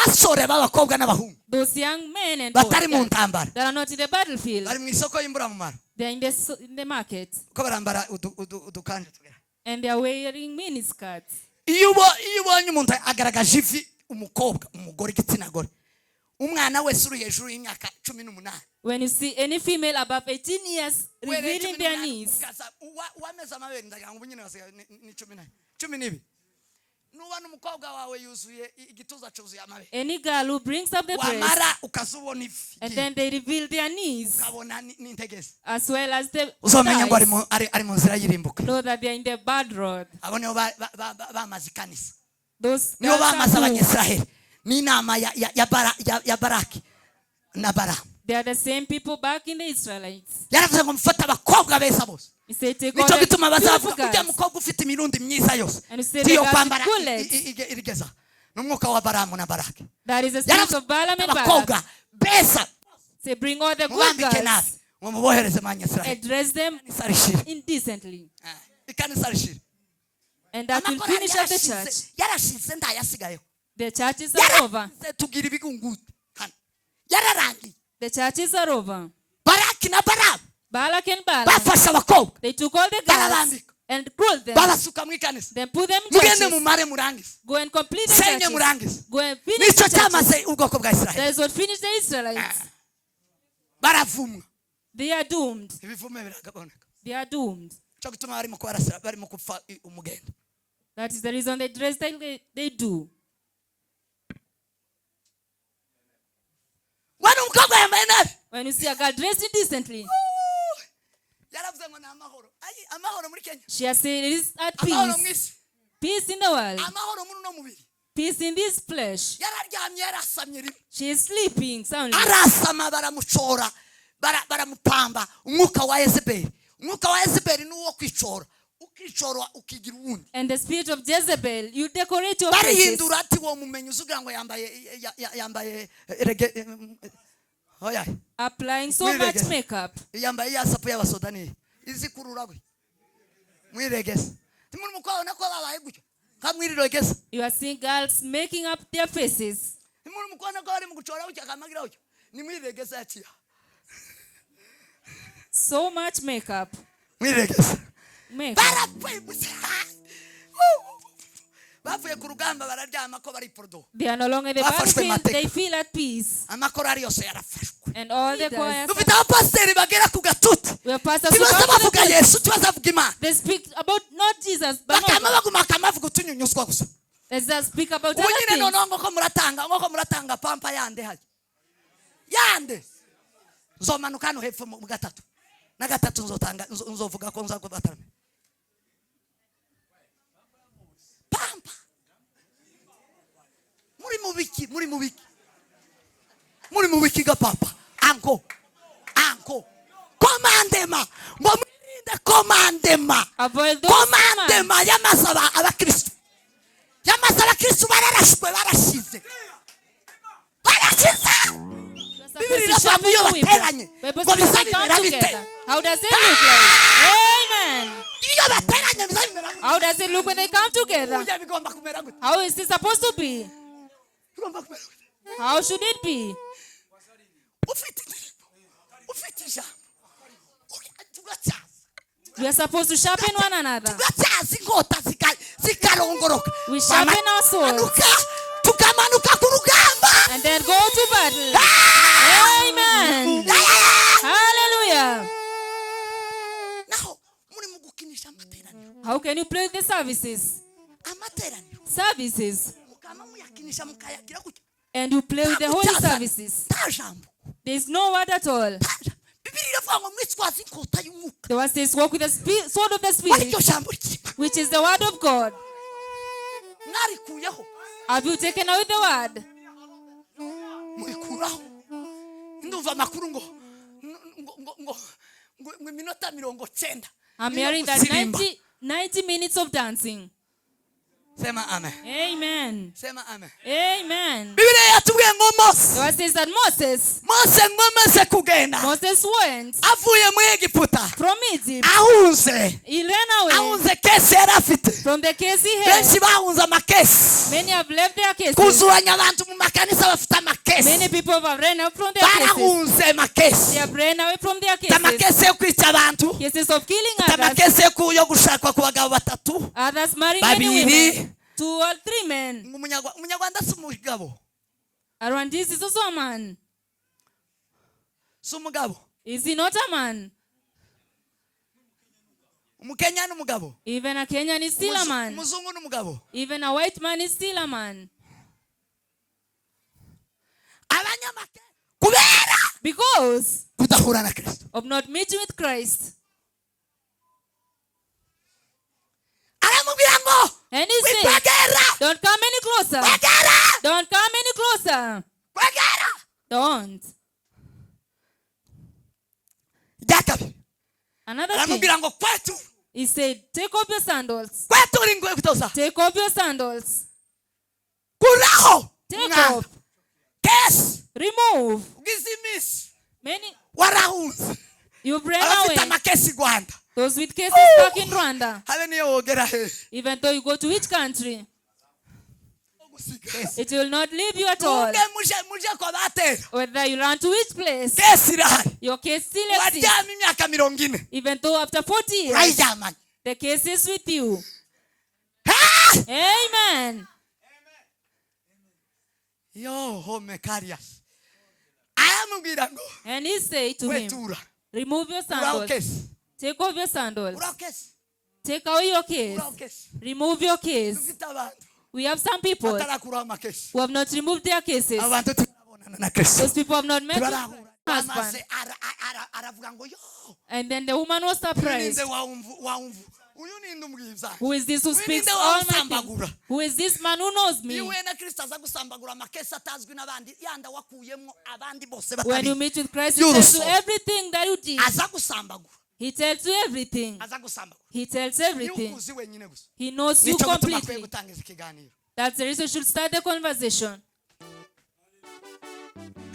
Basore b'abakobwa n'abahungu Those young men and boys batari mu ntambara, that are not in the battlefield, bari mu isoko y'imburamumaro, they are in the market ko barambara udukanje tugera. And they are wearing miniskirts. Iyo ubonye umuntu agaragaje ivi, umukobwa, umugore, igitsina gore, umwana wese uri hejuru y'imyaka 18, When you see any female above 18 years uhereye revealing cumi their n'umunani, knees, uwameze amabere, ndagira ngo ubu nyine basigaye ni 12. Nuba n'umukobwa wawe yuzuye igituza cyuzuye amabere, any girl who brings up the breast, wamara ukazubona ivi, and then they reveal their knees ukabona n'integezi, as well as the uzamenya ngo ari thighs, ari mu nzira y'irimbuka. Know that they are in the bad road. Abo nibo bamaze ikanisa. Those Nibo girls are bamaze doomed. Abanyisiraheli n'inama ya Baraki na Baramu. They are the same people back in the Israelites. Yaravuze ngo mufate abakobwa beza bose. He said, take all Nicyo the gituma beautiful bazavuga ujya girls. mukobwa ufite imirundi myiza yose, And you say the tiyo girls with kwambara good legs. irigeza n'umwuka wa Baramu na Baraki. That is the spirit Yaravuze of Balaam and Balak. abakobwa beza, Say, bring all the good mubambike nabi, girls ngo mubohereze mu Banyisiraheli. And dress them Ikanisa rishire. indecently. Ah, ikanisa rishire. And that will Amakorali finish up the yarashize, church. yarashize, ntayasigayeho. The churches are over. Yarashize, tugira ibigunguti hano, yararangiye. The churches are over. Baraki na Baramu Balak and Balaam, bafashe abakobwa, they took all the girls barabambika, and clothed them. babasuka mu ikanisa. Then put them in Mugende churches. mumare murangize. Go and complete the Senye churches. murangize. Go and finish Nicyo the churches. cyamaze ubwoko bwa Israheli. That is what finished the Israelites. Baravumwa. They are doomed. Ibivume biragaboneka. They are doomed. Cyo gituma barimo kubarasira, barimo gupfa umugendo. That is the reason they dress like they do. Wani umukobwa yambaye nabi, When you see a girl dressed indecently, yaravuze ngo ni amahoro. Ayi, amahoro muri Kenya, she has said it is at amahoro mu peace. isi, Peace in the world. amahoro muri uno mubiri. Peace in this flesh. Yararyamye, yarasamye rimwe. She is sleeping soundly. Arasama, baramucora, baramupamba umwuka wa Yezebeli. Umwuka wa Yezebeli ni uwo kwicora, ukicora ukigira uwundi. And the spirit of Jezebel, you decorate your faces. Barihindura ati uwo mumenyi uzugira ngo yambaye yambaye rege oya. Applying so much Mwiregeze. Makeup. Yambaye ya sapu y'abasoda niyi izikurura gwe, mwiregeze. Timuri mukabona ko babaye gutyo kamwiriregeze. You are seeing girls making up their faces. Timuri mukubona ko bari mu gucora gutya kamagira gutyo, nimwiregeze yaciya. So much makeup. Mwiregeze. Makeup. Barapfuye gusa, bavuye ku rugamba, bararyama ko bari porodo. They are no longer in the Bafashwe battlefield. mateka. They feel at peace. Amakorari yose yarafashwe. And all the choirs. Dufite abapasiteri bagera ku gatuti, We have pastors who ntibaza come to the bavuga pulpit. Yesu, ntibazavuga Imana. They speak about not Jesus, but Bakama not. baguma bakamavuga utunyunyuzwa gusa. They just speak about Ubu other nyine things. noneho ngo ko muratanga pampa yande hajya yande, nzomanuka hano hepfo mu gatatu na gatatu, nzotanga nzovuga ko nza kubatarama pampa. Muri mu biki? Muri mu biki? Muri mu biki ga papa? Anko anko commandement, ngo mwirinde commandement. Avoid those commands. Commandement yamaze abakristu, yamaze abakristu, bararashwe, barashize, barashize. You are supposed Bibiri to iravuga ngo sharpen iyo the weapon. bateranye, Bible ngo says biza they come bimera bite? together. How does it look like? Amen. Iyo bateranye biza bimera gute? How does it look when they come together? Burya bigomba kumera gute? How is it supposed to be? Bigomba kumera gute? How should it be? Ufite indirimbo, ufite ijambo, tugatyaza. We are supposed to sharpen one another. Tugatyaza inkota zikarongoroka. We sharpen our swords. Tukamanuka, tukamanuka ku rugamba. And then go to battle. Amen. Hallelujah. Naho muri mu gukinisha amateraniro. How can you play the services? Amateraniro. Services. Mukama muyakinisha, mukayagira gutya. And you play with the holy Nta services. nta jambo. There is no word at all. Nta jambo. Bibiri iravuga ngo mwitwaze inkota y'umwuka, The word says, walk with the sword of the wari Spirit, iryo jambo ry'Imana. Which is the word of God. Mwarikuyeho. Have you taken away the word? Murikuraho. Ndumva amakuru ngo iminota 90 I'm niyo hearing that gusirimba. 90 minutes of dancing. Sema amen. Amen. Sema amen. Amen. Bibiliya yatubwiye ngo Mose, The word says that Moses, Mose ngo amaze kugenda, Moses went avuye mu Egiputa, from Egypt. ahunze, He ran away ahunze case yari afite. From the case he had. Benshi bahunze amacase. Many have left their cases. Kuzuranya abantu mu makanisa bafite Many amacase. People have ran away from their cases. Barahunze They amacase. have ran away from their cases. Amacase yo kwica abantu. Cases of killing others. Amacase yo gushakwa ku bagabo batatu, Others marrying many babiri. Women. Two or three men. Umunyarwanda si umugabo? Rwandese is also a man. Si umugabo? Is he not a man? Umukenya ni umugabo? Even a Kenyan is still a man. Umuzungu ni umugabo? Even a white man is still a man. Abanyamacase kubera Because kudahura na Kristo. Of not meeting with Christ. Aramubwira ngo, And he said, "Wikwegera." "Don't come any closer." Kwegera. Don't come any closer. Kwegera. Don't. Irya kabiri, Another thing, aramubwira ngo kwetu. He said, "Take off your sandals." Kwetura inkweto za. Take off your sandals. Kuraho. Take Mwana. Off. Case. Remove. Ugize iminsi Many warahunze. You've ran Abafite away. amacase i Rwanda, Those with cases back in Rwanda. Habe niyo wogera hehe, Even though you go to which country, it will not leave you at all. Nubwe muje muje kwa batera, Whether you run to which place, case irahari. Your case still exists. Waryama imyaka 40, Even though after 40 years, urayiryamanye. The case is with you. Ha! Amen. Yo home karias, aramubwira ngo, And he said to him, "Kwetura." "Remove your Uraho sandals. Case. Take off your sandals. Uraho case. Take away your case. Uraho case. Remove your case." Dufite abantu We have some people batarakuraho amacase. Who have not removed their cases. Abantu turabonana na Kristo. Those people have not met with Turarahura. husband. Amaze aravuga ngo yo, And then the woman was surprised. ninde wawumvu wawumvu uyu ninde umbwiza? Who is this who Uyu speaks ninde all my things? wawusambagura? Who is this man who knows me? Iyo uhuye na Kristo aza gusambagura amacase atazwi n'abandi yanda wakuyemo abandi bose When you batabizi. meet with Christ, he tells you Y'urusobe. Everything that you did. Aza gusambagura. He tells you everything. Aza gusambagura. He tells Niwe everything. ukuzi wenyine gusa. He knows you Nicyo gutuma akwiye completely. gutangiza ikiganiro. That's the reason you should start the conversation.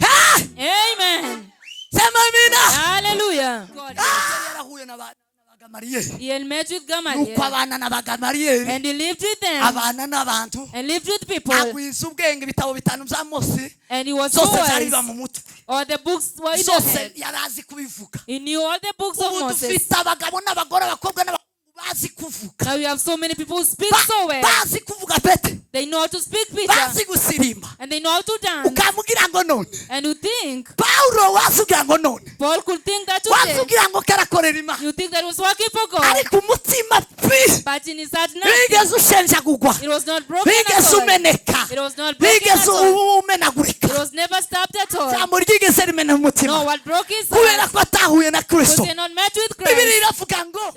Ha! Amen. Sema amina. Hallelujah. God. Yari yarahuye n'Abagamariyeri. He had met with Nuko Gamaliel abana n'Abagamariyeri, and he lived with them abana n'abantu, and lived with people. Agwiza ubwenge ibitabo bitanu bya Mose And he was so zose zari wise. biba mu mutwe. All the books were in his Zose head. yari azi kubivuga. He knew all the books of Ubu Moses. dufite abagabo n'abagore, abakobwa n'abahungu bazi kuvuga. Now we have so many people who speak so well. Bazi kuvuga pete. They know how to speak Peter. Bazi gusirimba. And they know how to dance. Ukamubwira ngo none, And you think Pawulo wazugira ngo none, Paul could think that today. Wazugira ngo karakorera Imana, You think that was working for God. Ariko umutima pi, But in his heart, nothing. wigeze ushenjagurwa, It was not broken at wigeze all. umeneka, It was not broken at wigeze all. umenagurika. It was never stopped at all. Ijambo ryigeze rimena umutima, No, what broke his kubera heart ko atahuye na Kristo. was he not met with Bibiri Christ. iravuga ngo,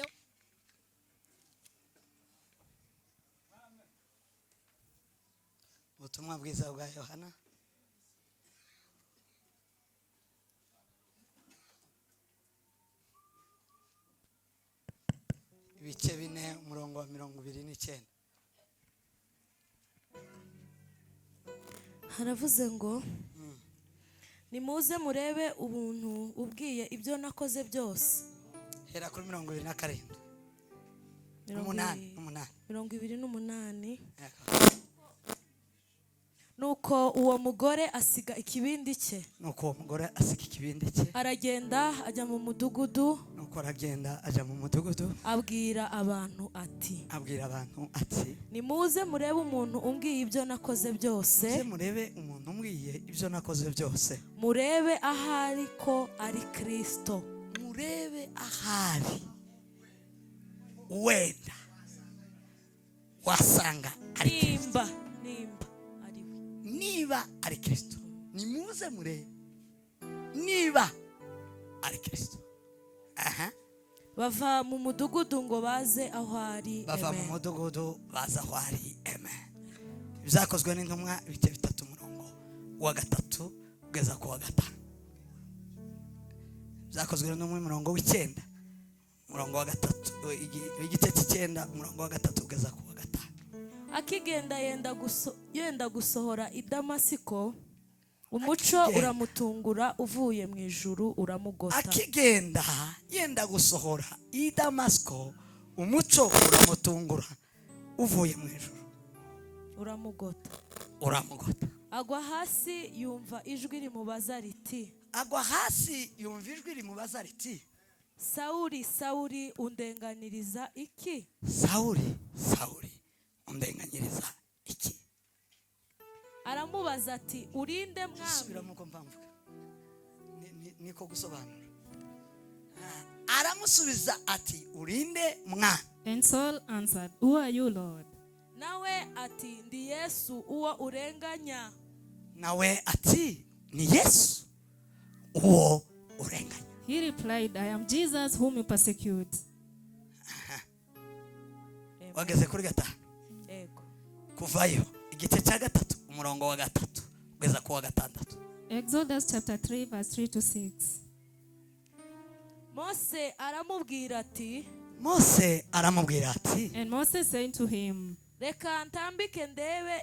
ubutumwa bwiza bwa Yohana, ibice 4, umurongo wa 29. Haravuze ngo, "Nimuze murebe ubuntu ubwiye ibyo nakoze byose." Hera kuri 27. Mirongo Umunani. ibiri. Umunani. 28. Nuko uwo mugore asiga ikibindi cye, Nuko uwo mugore asiga ikibindi cye, aragenda ajya mu mudugudu, nuko aragenda ajya mu mudugudu, abwira abantu ati, abwira abantu ati, "Nimuze murebe umuntu umbwiye ibyo nakoze byose." "Muze murebe umuntu umbwiye ibyo nakoze byose." "Murebe ahari ko ari Kristo." Murebe ahari wenda wasanga ari Kristo. Nimba ari we. Niba ari Kristo, nimuze murebe niba ari Kristo. Aha. Bava mu mudugudu ngo baze aho ari. Bava mu Amen. Mudugudu baza aho ari. Amen. Ibyakozwe n'Intumwa, ibice 3, umurongo wa 3 kugeza ku wa 5. Byakozwe n'Intumwa, umurongo w'9, umurongo wa 3, igice cy'9, umurongo wa 3 kugeza ku wa 5. Akigenda yenda gusohora i Damasiko, Umuco Akigenda. Uramutungura uvuye mu ijuru uramugota. Akigenda yenda gusohora i Damasiko, umuco uramutungura uvuye mu ijuru uramugota. Uramugota. Agwa hasi, yumva ijwi rimubaza riti: Agwa hasi, yumva ijwi rimubaza riti: "Sawuli, Sawuli, undenganiriza iki?" "Sawuli, Sawuli, undenganyiriza iki?" Aramubaza ati: "Uri nde, Mwami?" Subiramo uko mpamvuga. Niko gusobanura. Aramusubiza ati: "Uri nde, Mwami?" And Saul answered, "Who are you, Lord?" Nawe ati: "Ndi Yesu uwo urenganya." Nawe ati: "Ni Yesu uwo urenganya." He replied, "I am Jesus whom you persecute." Amen. Wageze kuri 5? Ego. Kuvayo igice cya 3, umurongo wa 3 kugeza ku wa 6. Exodus chapter 3, verse 3 to 6. Mose aramubwira ati: Mose aramubwira ati: And Moses said to him, "Reka ntambike ndebe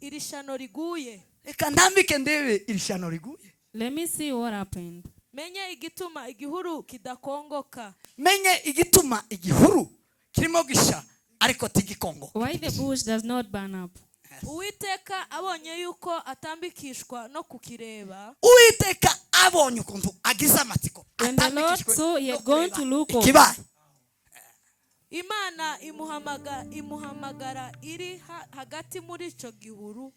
iri shano riguye." "Reka ntambike ndebe iri shano riguye." "Let me see what happened." "Menye igituma igihuru kidakongoka." "Menye igituma igihuru kirimo gisha ariko tigikongo." "Why the bush does not burn up." Uwiteka abonye yuko atambikishwa no kukireba, Uwiteka abonye ukuntu agize amatsiko, When the Lord atambikishwe saw he no had gone kureba to look over, ikibaye, Imana imuhamagara iri hagati muri ico gihuru.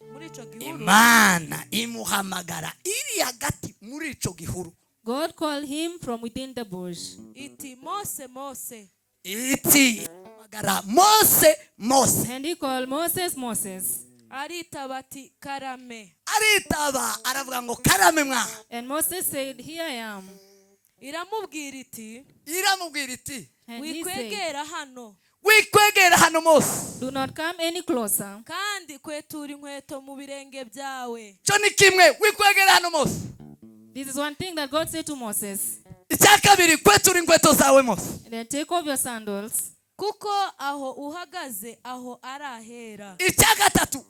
Imana imuhamagara iri hagati muri ico gihuru. God called him from within the bush. Iti: "Mose, Mose." Iti: "Hamagara Mose, Mose." And he called, "Moses, Moses." Aritaba ati: "Karame." Aritaba aravuga ngo: "Karame, mwa." And Moses said, "Here I am." Iramubwira iti: Iramubwira iti: And he said, "Wikwegera hano." "Wikwegera hano, Mose." "Do not come any closer." "Kandi kwetura inkweto mu birenge byawe." Cyo ni kimwe, wikwegera hano, Mose. This is one thing that God said to Moses. Icya kabiri, kwetura inkweto zawe, Mose. And then take off your sandals. "Kuko aho uhagaze aho ari ahera." Icya gatatu,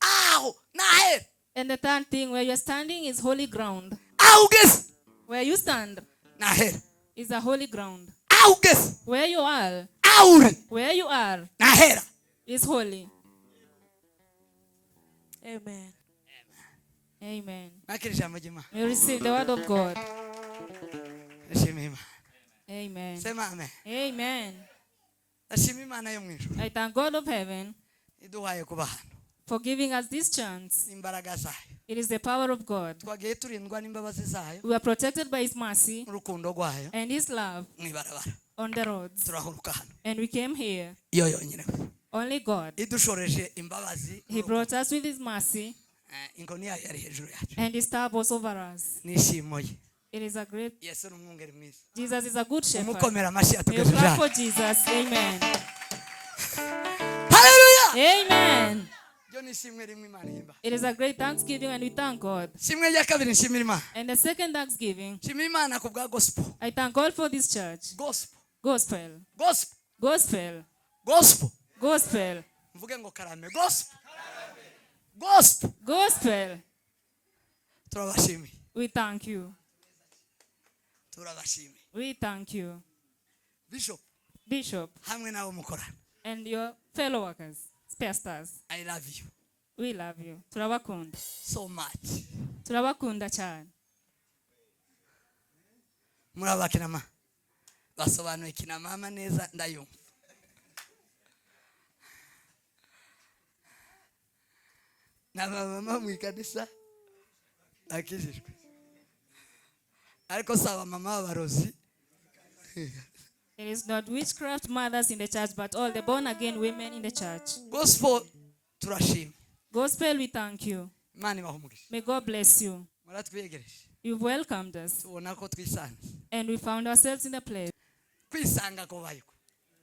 aho nahera. And the third thing, where you're standing is holy ground. Aho ugeze Where you stand nahera. Is a holy ground. Aho ugeze, Where you are, aho uri where you are nahera. Is holy. Amen. Amen. Nakira ijambo ry'Imana. We receive the word of God. Ndashima Imana. Amen. Sema amen. Amen. Ndashima Imana yo mu ijuru I thank God of heaven iduhaye kuba hano for giving us this chance. Imbaraga zayo. It is the power of God. Twagiye turindwa n'imbabazi zayo We are protected by His mercy n'urukundo rwayo and His love mu ibarabara on the roads. turahuruka hano. And we came here. Iyo yonyine Only God. idushoreje imbabazi. He brought us with His mercy Inkoni yayo yari hejuru yacu and His staff was over us. N'ishimo ye. It is a great. Yesu ni umwungeri mwiza. Jesus is a good shepherd. Umukomera amashyi May you yatugejeje clap hano. for Jesus. Amen. Haleluya. Amen. Ryo ni ishimwe rimwe Imana ihimba. It is a great thanksgiving and we thank God. Ishimwe rya kabiri nshimira Imana, And the second thanksgiving, nshimira Imana ku bwa gospel. I thank God for this church. Gospel. Gospel. Gospel. Gospel. Gospel. Gospel. Mvuge ngo karame. Gospel, gospel. Gospel. Turabashimiye. We thank you. Turabashimiye. We thank you. Bishop Bishop hamwe n'abo mukorana. And your fellow workers, pastors. I love you We love you. Turabakunda. So much. Turabakunda cyane. Muri abakinama basobanuye kinamama neza, ndayumva. N'abamama mu ikanisa bakijijwe, ariko si abamama b'abarozi. It is not witchcraft mothers in the church, but all the born again women in the church. Gospel, turashima. Gospel, we thank you. Imana ibaha umugisha. May God bless you. Muratwiyegereje. You've welcomed us, Tubona ko twisanze. And we found ourselves in the place. Kwisanga kubaye uko.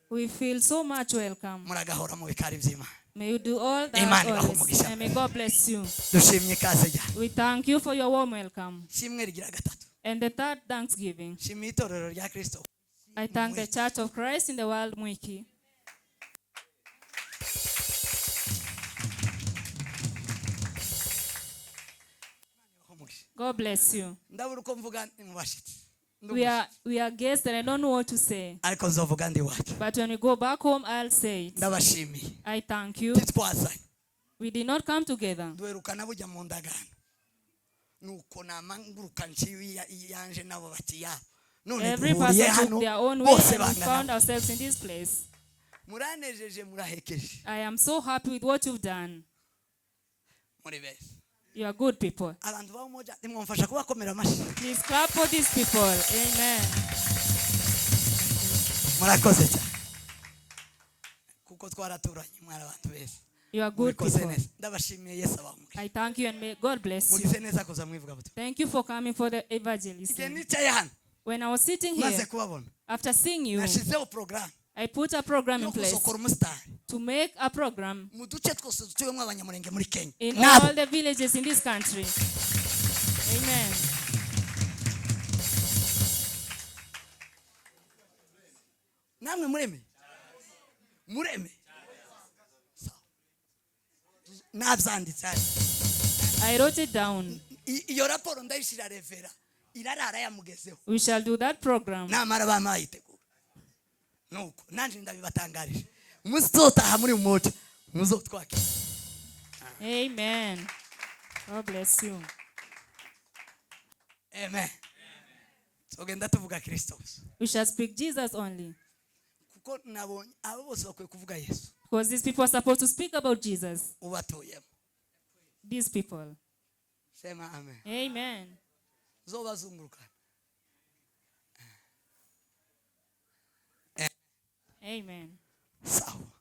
We feel so much welcome. Muragahora mu bikari by'Imana. May you do all that Imana ibahe always. umugisha. And may God bless you. Dushimye ikaze ryawe. We thank you for your warm welcome. Ishimwe rigira gatatu, And the third thanksgiving, nshimiye itorero rya Kristo. I thank the Church of Christ in the world, Mwiki. Umugisha. God bless you. Ndabura uko mvuga, ni mu bashyitsi. Ndi We are guests and I don't know what to say. Ariko nzovuga ndi iwacu. But when we go back home, I'll say it. Ndabashimiye. I thank you. Ntitwazanye. We did not come together. Duherukana bujya mu ndagano, nuko namanguruka nciye iyanje, nabo bati yabo. None Every duhuriye person took hano their own way bose and we found bangana. Ourselves in this place. Muranejeje, murahekeje. I am so happy with what you've done. Muri beza. You are good people. Abantu b'Umoja, nimwamfasha kubakomera amashyi. Please clap for these people. Amen. Murakoze cyane kuko twaraturanye, mwari abantu beza. You are good Mubikoze people. neza, ndabashimiye. Yesu abamugisha. I thank you and may God bless you. Mugize neza kuza mwivuga butumwa. Thank you for coming for the Igihe evangelism. nicaye hano, When I was sitting maze here, kubabona, after seeing you, nashizeho porogaramu I put a program yo in place gusokora umusitari to make a program mu duce twose dutuyemo Abanyamurenge muri Kenya in nabo. All the villages in this country. Amen. Namwe mureme, mureme. Sawa. Nabyanditse hano. I wrote it down. Iyo raporo ndayishyira reverend, irarara yamugezeho. We shall do that program. Namara bama bayitegura, nuko nanje ndabibatangarije, muzotaha muri Umoja muzotwakira. Amen. God bless you. Amen. Tugenda tuvuga Kristo gusa. We shall speak Jesus only. Kuko nabonye abo bose bakwiye kuvuga Yesu. Because these people are supposed to speak about Jesus. Ubatuyemo. These people. Sema amen. Amen. Zobazungurukana. Amen. Sawa,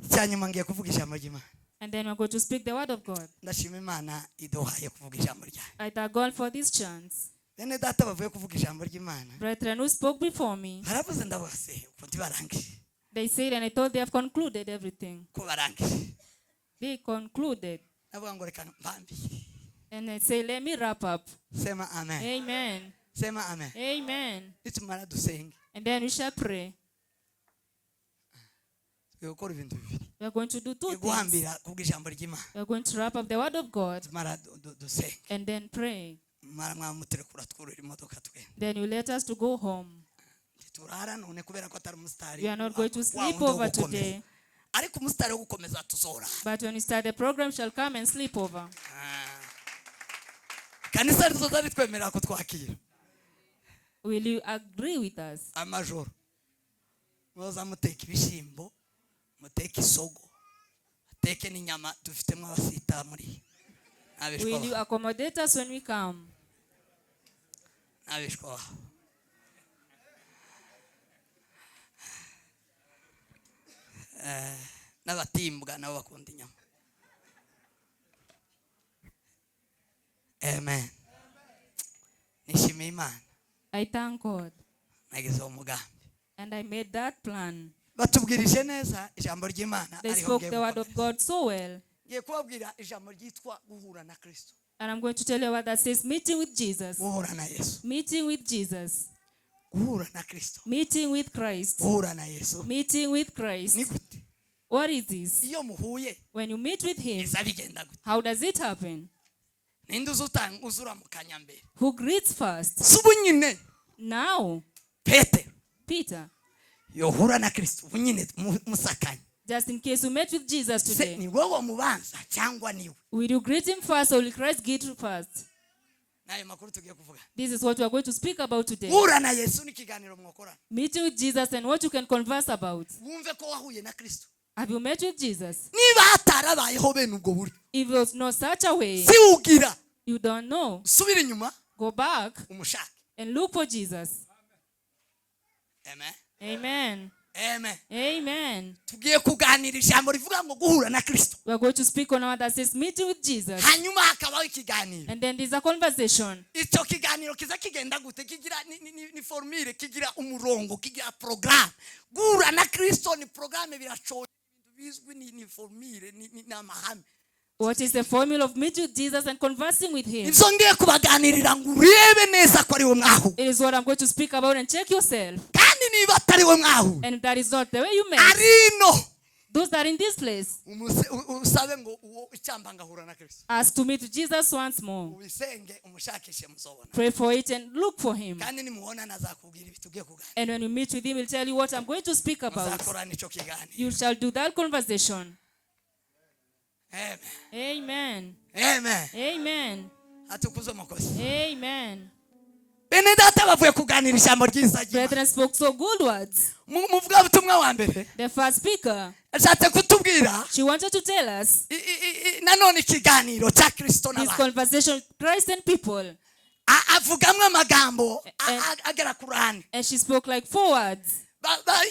icyanyuma ngiye kuvuga ijambo ry'Imana. And then we're going to speak the word of God. Ndashima Imana iduhaye kuvuga ijambo ryayo. I thank God for this chance. Bene data bavuye kuvuga ijambo ry'Imana Brethren who spoke before me, baravuze, ndavuga se uko ntibarangije. They said, and I thought they have concluded everything. Ko barangije. They concluded. Ndavuga ngo reka mpambire. And I say, let me wrap up. Sema amen. Amen. Sema amen. Amen. Nitumara dusenge. And then we shall pray. Tugiye gukora ibintu bibiri. We are going to do two things. Guhambira kuvuga ijambo ry'Imana. We are going to wrap up the word of God Tumara dusenge. And then pray. Mara mwamuturekura twurira imodoka tugenda. Then you let us to go home. Ntiturara none kubera ko atari umusitari We are not going to wa sleep wundi wo over gukomeza. Today. Ariko umusitari wo gukomeza tuzorara. But when we start the program, shall come and sleep over. Kanisa rizoza ritwemerera kutwakira. Will you agree with us? Amajoro muza muteka ibishyimbo, muteke isogo, ateke n'inyama, dufitemo abasita muri n'abishwa Will you baho. Accommodate us when we come? N'abishwa baho. N'abatimbwa nabo bakunda inyama. Amen. Nishimiye Imana. I thank God. Nagize uwo mugambi. And I made that plan. Batubwirije neza ijambo ry'Imana. They Ariho spoke ngiye the word of gukomeza. God so well. Ngiye kubabwira ijambo ryitwa guhura na Kristo. And I'm going to tell you what that says: meeting with Jesus. Guhura na Yesu. Meeting with Jesus. Guhura na Kristo. Meeting with Christ. Guhura na Yesu Meeting with Christ. Ni gute? What is this? Iyo muhuye, When you meet with him, biza bigenda gute? How does it happen? Ninde uza utanga, uza uramukanya mbere? Who greets first? Si ubu nyine. Now, Petero Peter, yohura na Kristo ubu nyine musakanye, just in case you met with Jesus se today, ni wowe mubanza cyangwa niwe? Will you greet him first or will Christ greet you first? N'ayo makuru tugiye kuvuga. This is what we are going to speak about today. Guhura na Yesu n'ikiganiro mwakorana. Meeting with Jesus and what you can converse about. Wumve ko wahuye na Kristo. Have you met with Jesus? Niba hatarabayeho bene ubwo buryo, If there was no such a way, siwugira. You don't know. Subira inyuma, Go back umushake. And look for Jesus. Amen. Amen. Amen. Amen. Tugiye kuganira ijambo rivuga ngo guhura na Kristo. We are going to speak on what that says meeting with Jesus. Hanyuma hakabaho ikiganiro. And then there's a conversation. Icyo kiganiro kiza kigenda gute? Kigira ni formule, kigira umurongo, kigira porogaramu. Guhura na Kristo ni porogaramu, biracoye, ibintu bizwi, ni formule, ni amahame. What is the formula of meeting with Jesus and conversing with him? Ibyo ngiye kubaganirira ngo urebe neza ko ari we mwahuye. It is what I'm going to speak about and check yourself. Kandi niba atari we mwahuye, And if that is not the way you met, ari ino. Those that are in this place, usabe ngo uwo icyamba ngahura na Kristo. Ask to meet Jesus once more. Ubisenge umushakishe muzobona. Pray for it and look for him. Kandi nimubona nazakubwira ibi tugiye kuganira. And when you meet with him, he'll tell you what I'm going to speak about. Muzakorana icyo kiganiro. You shall do that conversation. Amen. Amen. Amen. Amen. Atukuze umukozi. Amen. Bene data bavuye kuganira ijambo ryiza ry'Imana. Brethren spoke so good words. Mu muvugabutumwa wa mbere The first speaker, ashatse kutubwira she wanted to tell us nanone ikiganiro cya Kristo this n'abantu. conversation with Christ and people. Avugamo amagambo agera ku ruhande. And she spoke like four words.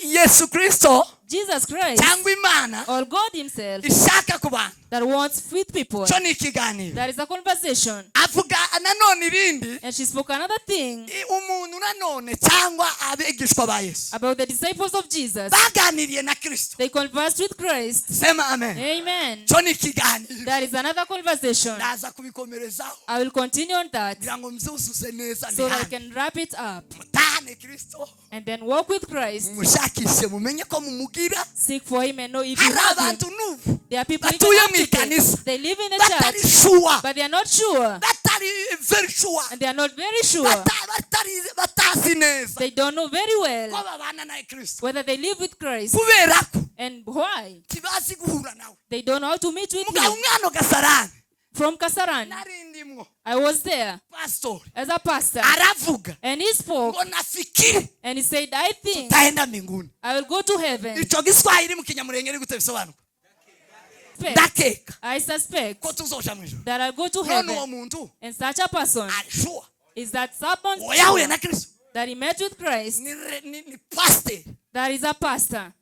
Yesu Kristo Jesus Christ cyangwa Imana or God himself ishaka ku bantu. That wants with people. Cyo ni ikiganiro. That is a conversation. Avuga nanone irindi And she spoke another thing umuntu nanone cyangwa abigishwa ba Yesu about the disciples of Jesus. baganiriye na Kristo. They conversed with Christ. Sema amen. Amen. Cyo ni ikiganiro. That is another conversation. Ndaza kubikomerezaho I will continue on that kugira ngo mbyuzuze neza so that I mbihamye. can wrap it up Mutahane Kristo and then walk with Christ. mumushakishe mumenye ko mumugira. Seek for him and know if you Hari have him. abantu n'ubu There are people even batuye up mu today. ikanisa They live in the batari church, sure, but they are not sure. batari very sure, And they are not very sure. Batazi neza They don't know very ko well babana na Kristo whether they live with Christ kubera ko and why. ntibazi guhura nawe. They don't know how to meet with Mugabo him. umwana ugasarani From Kasarani, nari ndimwo I was there pastori as a pastor. aravuga And he spoke ngo nafikiri and he said, "I think tutaenda mbinguni. I will go to heaven." Ico giswahili mu kinyamurenge ni gute bisobanuka? Suspect. Ndakeka I suspect ko tuzoja mu ijuru. that I'll go to None uwo heaven. muntu And such a person ari sure is that someone uwo yahuye na Kristo that he met with Christ, ni pasiteri that is a pastor.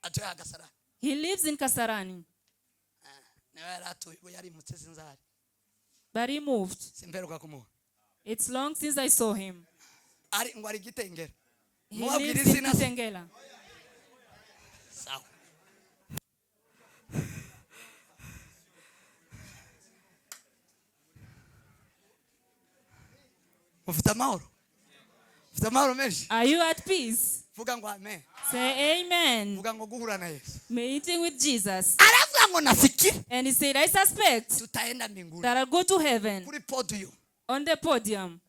atuye agasarani. He lives in Kasarani, Niwe yari atuye ubu yarimutse sinzari but he moved. simperuka kumuha. It's long since I saw him. Ari ngo ari Gitengera. He Mubabwire lives in izina se. Kitengela. Sawa. Mufite amahoro, mufite amahoro menshi. Are you at peace? Vuga ngo amen. Say amen. Vuga ngo guhura na Yesu. Meeting with Jesus. Aravuga ngo nafikiri And he said, "I suspect tutaenda mbinguni that I'll go to heaven," kuri podium. on the podium.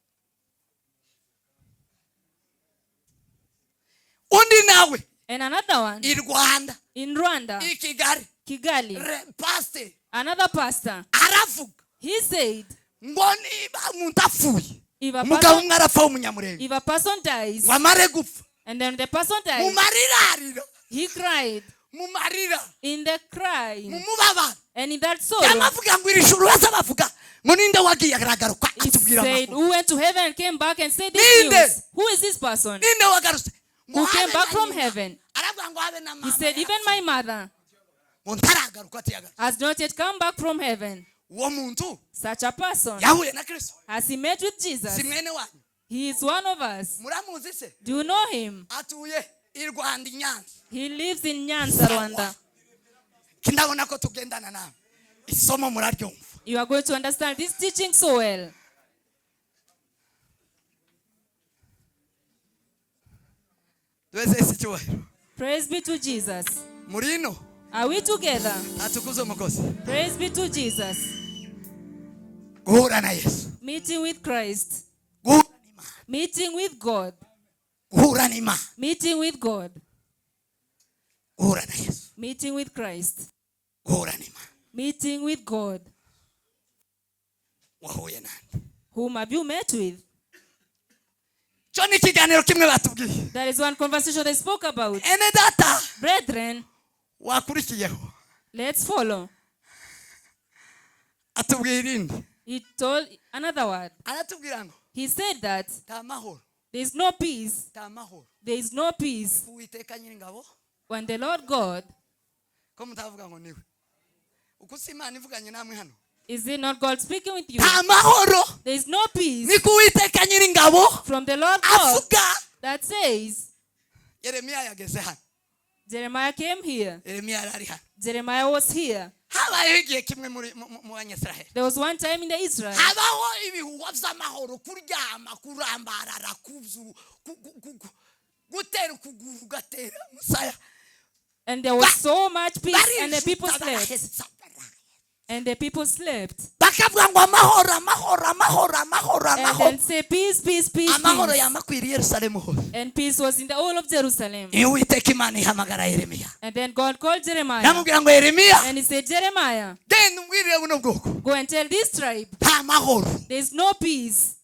Undi nawe And another one i Rwanda in Rwanda, i Kigali Kigali, pastor another pastor. aravuga He said, ngo niba umuntu apfuye if a umugabo person, umwe arapfa w'umunyamurenge if a person dies, ngo amare gupfa and then the person mu dies, marira arira he cried mu marira in the cry mu mubabaro and in that sorrow. yamavuga ngo iri juru baza bavuga ngo ninde wagiye aragaruka He atubwira said, amakuru. "Who went to heaven and came back and said this Ninde? news? Who is this person Ninde wagarutse ngo who came habe back na from nyina. heaven?" Aravuga ngo habe na He mama said, "Even my mother ngo ntaragaruka atiyagarutse. has not yet come back from heaven." Uwo muntu Such a person, yahuye na Kristo. has he met with Jesus? Si mwene wanyu? He is one of us. Muramuzi se? Do you know him? Atuye i Rwanda i Nyanza. He lives in Nyanza, Rwanda. Ndabona ko tugendana nawe isomo muraryumva. You are going to understand this teaching so well. Duheze isi icyubahiro. Praise be to Jesus. Muri ino Are we together? atukuze umukozi. Praise be to Jesus. Guhura na Yesu. Meeting with Christ. Guhura n'Imana. Meeting with God. Guhura n'Imana. Meeting with God. Guhura na Yesu. Meeting with Christ. Guhura n'Imana. Meeting with God. Wahuye nande? Whom have you met with? Cyo ni ikiganiro kimwe batubwiye. That is one conversation they spoke about. Ene data Brethren, wakurikiyeho let's follow. atubwira irindi. He told another word. Aratubwira ngo He said that nta mahoro there is no peace. nta mahoro There is no peace Uwiteka Nyiringabo when the Lord God, ko mutavuga ngo niwe uko si Imana ivuganye namwe hano. Is it not God speaking with you? Nta mahoro There is no peace ni ku Uwiteka Nyiringabo from the Lord God avuga. That says, Yeremiya yageze hano. Jeremiah came here. Yeremiya yari ari hano. Jeremiah was here. Habayeho igihe kimwe muri mu banyisiraheli There was one time in the Israel. habaho ibihuha by'amahoro kuryama kurambarara kubyu gutera ukuguru ugatera musaya. And there was so much peace, and the people Barijuta, slept. baraheza. And the people slept. Bakavuga ngo amahoro, amahoro, amahoro, amahoro, And amahoro. then say, "Peace, peace, peace, Amahoro peace." yamakwiriye Yerusalemu hose. And peace was in the whole of Jerusalem. Iyo Uwiteka Imana ihamagara Yeremiya, And then God called Jeremiah. yamubwira ngo Yeremiya, And he said, "Jeremiah, genda umbwirire buno bwoko, go and tell this tribe, nta mahoro, there is no peace.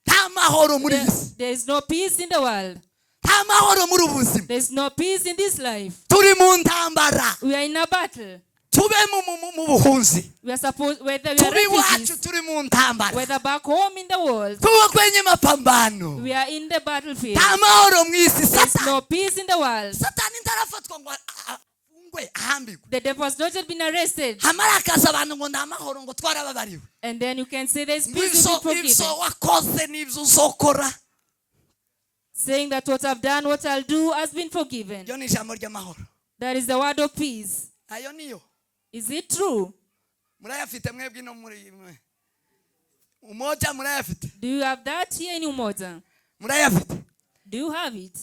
Nta mahoro muri There, iyi si, there is no peace in the world. Nta mahoro muri ubu buzima. There is no peace in this life. Turi mu ntambara, We are in a battle. Tube mu buhunzi, We are supposed, whether we are tube iwacu, refugees, turi mu ntambara, whether back home in the world, tuba kwenye mapambano, we are in the battlefield. Nta mahoro mu isi." There is Satani, no peace in the world. Satani ntarafatwa ngo afungwe ahambirwe. The devil has not yet been arrested. Hamara akaza abantu ngo nta mahoro, ngo twarababariwe. And then you can say there's Ngo peace, ibyo you've been ibyo forgiven. Wakoze n'ibyo uzokora. Saying that what I've done, what I'll do has been forgiven. Iryo ni ijambo ry'amahoro. That is the word of peace. Ayo niyo. Is it true? Murayafite mwebwe no muri mwe Umoja? Murayafite? Do you have that here in Umoja? Murayafite? Do you have it?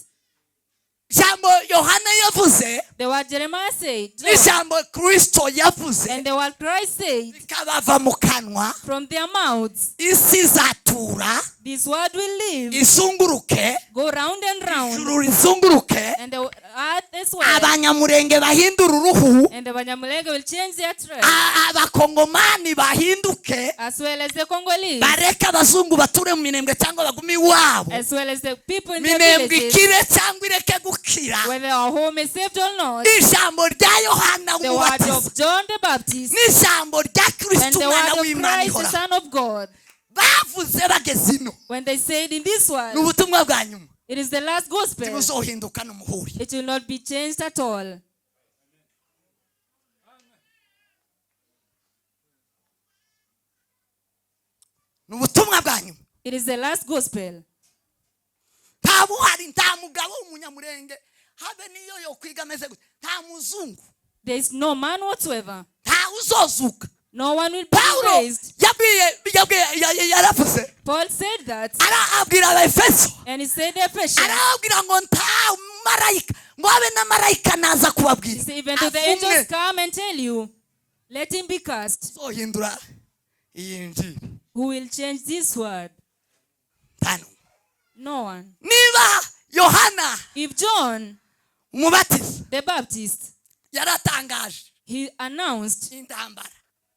Ijambo Yohana yavuze, The word Jeremiah said, John, n'ijambo Kristo yavuze, and the word Christ said, bikabava mu kanwa, from their mouths, isi izatura, this word will live, izunguruke, go round and round, ijuru rizunguruke, and the earth as well. Abanyamurenge bahindura uruhu, And the Banyamulenge will change their tribe, Abakongomani bahinduke, as well as the Congolese, bareke abazungu bature mu Minembwe cyangwa bagume iwabo, as well as the people in their Minembwe villages, ikire cyangwa ireke gukira, whether our home is saved or not. Ijambo rya Yohana The word Umubatiza of John the Baptist n'ijambo rya and Kristo the umwana word of w'Imana Christ, the ihora Son of God. bavuze bageze ino, When they said in this ni world, ubutumwa bwa nyuma. It is the last gospel. Ntibuzohinduka n'umuhuri. It will not be changed at all. Ni ubutumwa bwa nyuma. It is the last gospel. Nta buhari, nta mugabo w'umunyamurenge, habe niyo yokwiga ameze gute, nta muzungu, There is no man whatsoever. Nta uzozuka. No one will be Pawulo raised. yabwiye yaravuze, Paul said that, arabwira Abaefeso, and he said the Ephesians. arababwira ngo nta marayika, ngo habe na marayika naza He kubabwira, said, even though the avumwe. angels come and tell you, let him be cast. Uzohindura iyi njiri? Who will change this word? Nta n'umwe. No one. Niba Yohana If John Umubatiza the Baptist, yaratangaje he announced intambara,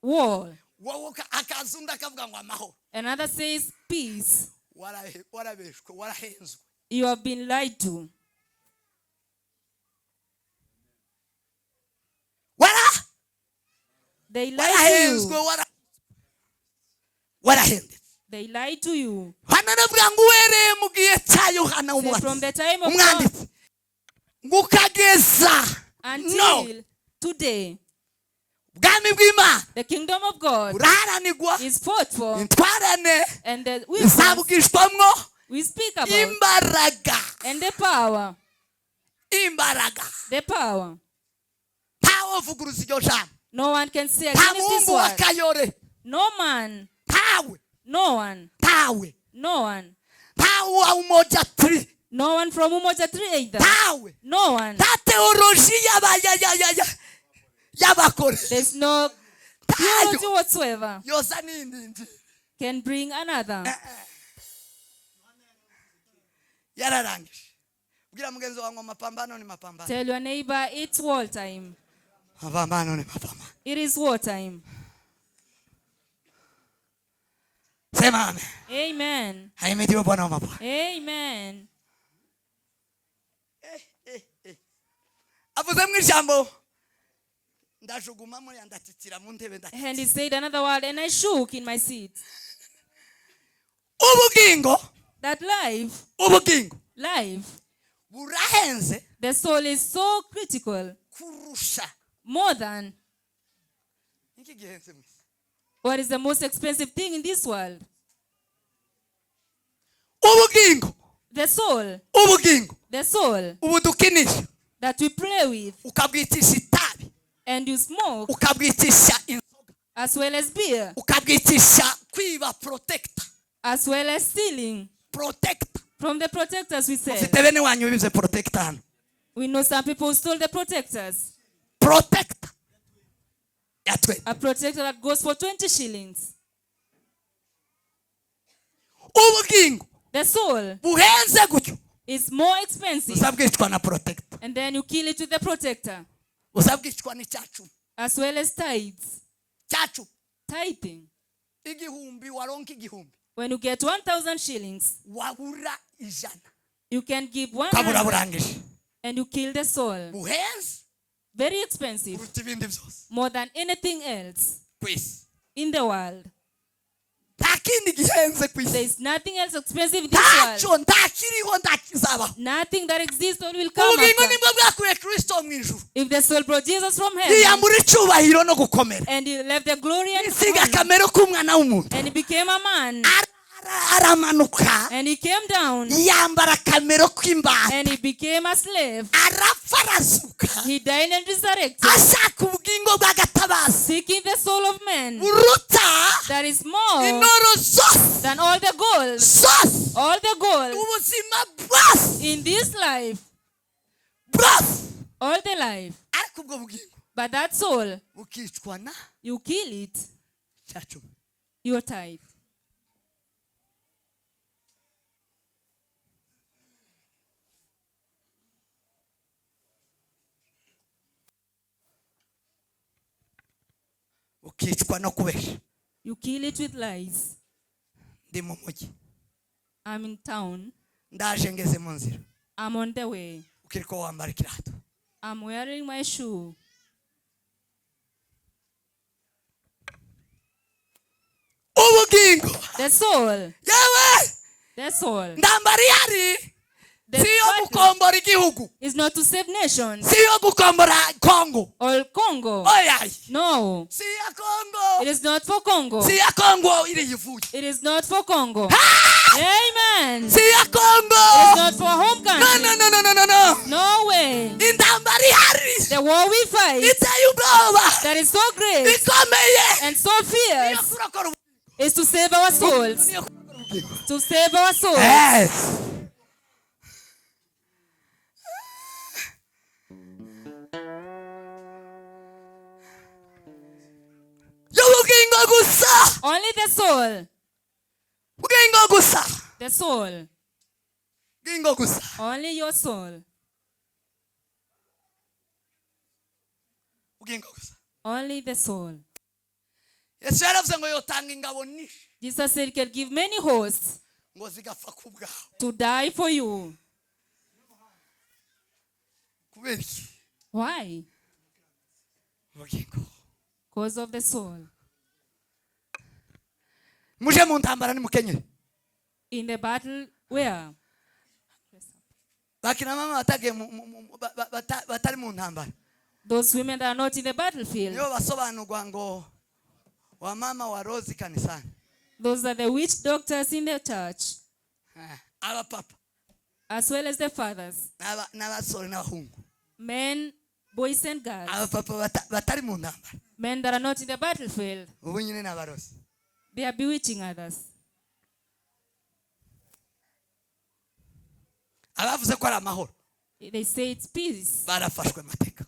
war, wowe akaza undi akavuga ngo amahoro, another says peace, warabeshwe, warahenzwe. You have been lied to. Wara They lied to warahenzwe, you. Warahendetse. They lied to you. Hano aravuga ngo uhereye mu gihe cya Yohana Say, from Umubatiza, the time of John umwanditsi, ngo ukageza no until today, ubwami bw'Imana the kingdom of God buraharanirwa, is fought for, intwarane and the weapons izabwishwamwo we speak about, imbaraga. And the power, Imbaraga. The power. Ntawovuguruza iryo jambo. No one can say Nta against this muhungu wa word. Kayore. No man, Ntawe. No one, Ntawe. No one, Ntawe wa Umoja 3. No one from Umoja 3 either. Ntawe. No one. Nta teoloji y'abakore. There's no theology Ntayo whatsoever yoza n'indi nji can bring another. Yararangije. Bwira mugenzi wawe ngo mapambano ni mapambano. Tell your neighbor it's war time. Mapambano ni mapambano. It is war time. Sema amen. Amen. Ahimidiwe Bwana wa mabwana. Amen. Avuze mu ijambo, ndajuguma muri, ndatitira mu ntebe, ndatitira. And he said another word, and I shook in my seat. Ubugingo, That life, ubugingo life, burahenze the soul is so critical, kurusha more than iki gihenze mu isi? What is the most expensive thing in this world? Ubugingo, The soul, ubugingo, the soul ubu dukinisha, that we play with ukabwitisha itabi, and you smoke ukabwitisha inzoga, as well as beer, ukabwitisha kwiba protector, as well as stealing protector from the protectors we sell. Ufite bene wanyu bize protector hano? We know some people who stole the protectors. Protector ya 20. A protector that goes for 20 shillings. Ubugingo The soul buhenze gutyo is more expensive. buzabwicwa na protector. And then you kill it with the protector, Buzabwicwa n'icyacumi. As well as tithes. Cyacu Tithing. 1000 waronka 1000 When you get 1,000 shillings, wabura 100 you can give ukabura 100 burangije. And you kill the soul. Buhenze Very expensive, kuruta ibindi byose more than anything else ku isi. In the world. Nta kindi gihenze ku There isi. Is nothing else expensive in this world. Ntacyo ntakiriho ntakizabaho. Nothing that exists or will come Ubugingo after. nibwo bwakuye Kristo mu ijuru. If the soul brought Jesus from heaven Yiyambura icyubahiro no gukomera and he left the glory and isiga honor, akamero k'umwana w'umuntu. And he became a man Aramanuka and he came down yambara akamero k'imbata and he became a slave. Arapfa arazuka He died and resurrected, ashaka ubugingo bw'agatabazi seeking the soul of man buruta that is more intoro zose than all the gold, zose all the gold ubuzima bwose in this life, bwose. All the life. Ariko ubwo bugingo But that soul, bukicwa na you kill it, 10%. Your tithe. Bukicwa no kubesha. You kill it with lies. Ndi mu mujyi. I'm in town. Ndaje ngeze mu nzira. I'm on the way. Ukiriko wambara ikirato. I'm wearing my shoe. Ubugingo The soul, yewe the soul. Ndambara ihari The si iyo battle gukombora igihugu is not to save nations si iyo gukombora Kongo. Or Congo. Oya. No, Si iya Kongo. It is not for Congo. Si iya Kongo iriyivuye. It is not for Congo. Amen. Si iya Kongo. It is not for home No, country. no, no, no, no, no, no. No way. Intambara ihari The war we fight iteye ubwoba that is so great ikomeye and so niyo fierce kurokora is to save our souls. Niyo kurokora ubugingo. To save our souls. Yes. Y'ubugingo gusa. Only the soul. Bugingo gusa. The soul. Bugingo gusa. Only your soul. Bugingo gusa. Only the soul. Yesu yaravuze ngo yotanga ingabo nyinshi Jesus said he can give many hosts ngo zigapfa ku bwawe. To die for you. Kubera iki? Why? Ubugingo. Because of the soul. Muje mu ntambara nimukenyere. In the battle, where? Bakina mama batagiye batari mu ntambara Those women that are not in the battlefield. Nibo basobanurwa ngo wa mama wa rozi kanisani. Those are the witch doctors in the church, Eh, abapapa as well as the fathers, n'abasore n'abahungu men, boys, and girls, abapapa batari mu ntambara men that are not in the battlefield. Ubu nyine ni abarozi. They are bewitching others. Abavuze ko ari amahoro They say it's peace. Barafashwe amateka.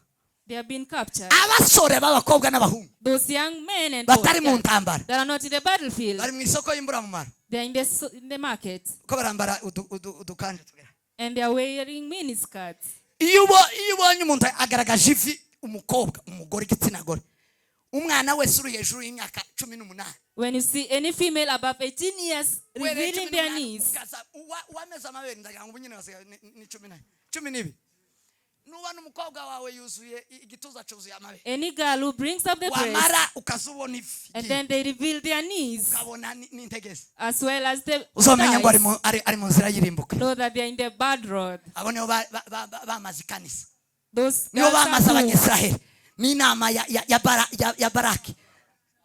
They have been captured. Abasore b'abakobwa n'abahungu Those young men and boys batari mu ntambara that are not in the battlefield, bari mu isoko y'imburamumaro they are in the market ko barambara udukanje tugera. And they are wearing miniskirts. Iyo ubonye umuntu agaragaje ivi umukobwa umugore igitsina gore umwana wese uri hejuru y'imyaka 18 When you see any female above 18 years uhereye revealing 18 their knees, uwameze amabere ndagira ngo ubu nyine basigaye ni 12 nuba n'umukobwa wawe yuzuye igituza cyuzuye amabere any girl who brings up the breast wamara ukazubona ivi and then they reveal their knees ukabona n'integezi as well as the uzamenya ngo ari thighs, ari mu nzira y'irimbuka. Know that they are in the bad road. Abo nibo bamaze ikanisa. Those Nibo girls are bamaze who? Abanyisiraheli n'inama ya Baraki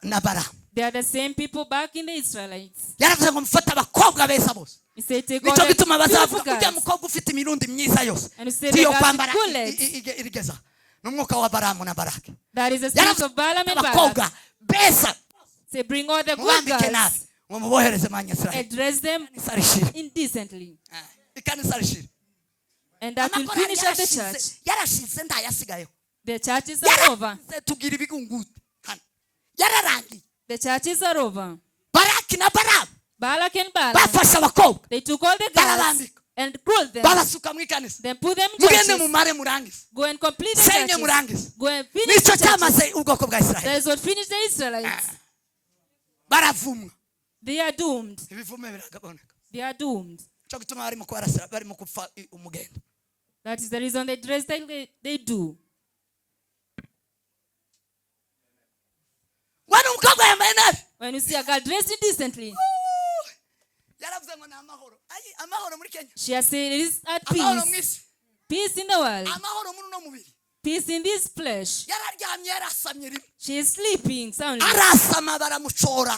na Baramu. They are the same people back in the Israelites. Yaravuze ngo mufate abakobwa beza bose. He said, take all Nicyo the gituma beautiful bazavuga ujya girls. mukobwa ufite imirundi myiza yose And he said, the tiyo girls with kwambara good legs. irigeza ni umwuka wa Baramu na Baraki. That is the spirit Yaravuze of Balaam and Balak. abakobwa beza Say, bring all the good mubambike nabi girls ngo mubohereze mu banyisiraheli. And dress them Ikanisa rishire. indecently. Ikanisa rishire. And that will Amakorali finish up the yarashize, church. yarashize, ntayasigayeho. The churches are over. Yarashize, tugira ibigungute hano, yararangiye. The churches are over. Baraki na Baramu Balak and Balaam, bafashe abakobwa, they took all the girls barabambika, and clothed them. babasuka mu ikanisa. Then put them in Mugende churches. mumare murangize. Go and complete the Senye churches. murangize. Go and finish Nicyo the churches. cyamaze ubwoko bwa Israheli. That is what finished the Israelites. Baravumwa. They are doomed. Ibivume biragaboneka. They are doomed. Cyo gituma barimo kubarasira, barimo gupfa umugendo. That is the reason they dress like they do. Wana umukobwa yambaye nabi, When you see a girl dressed decently, yaravuze ngo ni amahoro. Ayi, amahoro muri Kenya, she has said it is at amahoro mu peace. isi, Peace in the world. amahoro muri uno mubiri. Peace in this flesh. Yararyamye, yarasamye rimwe. She is sleeping soundly. Arasama, baramucora,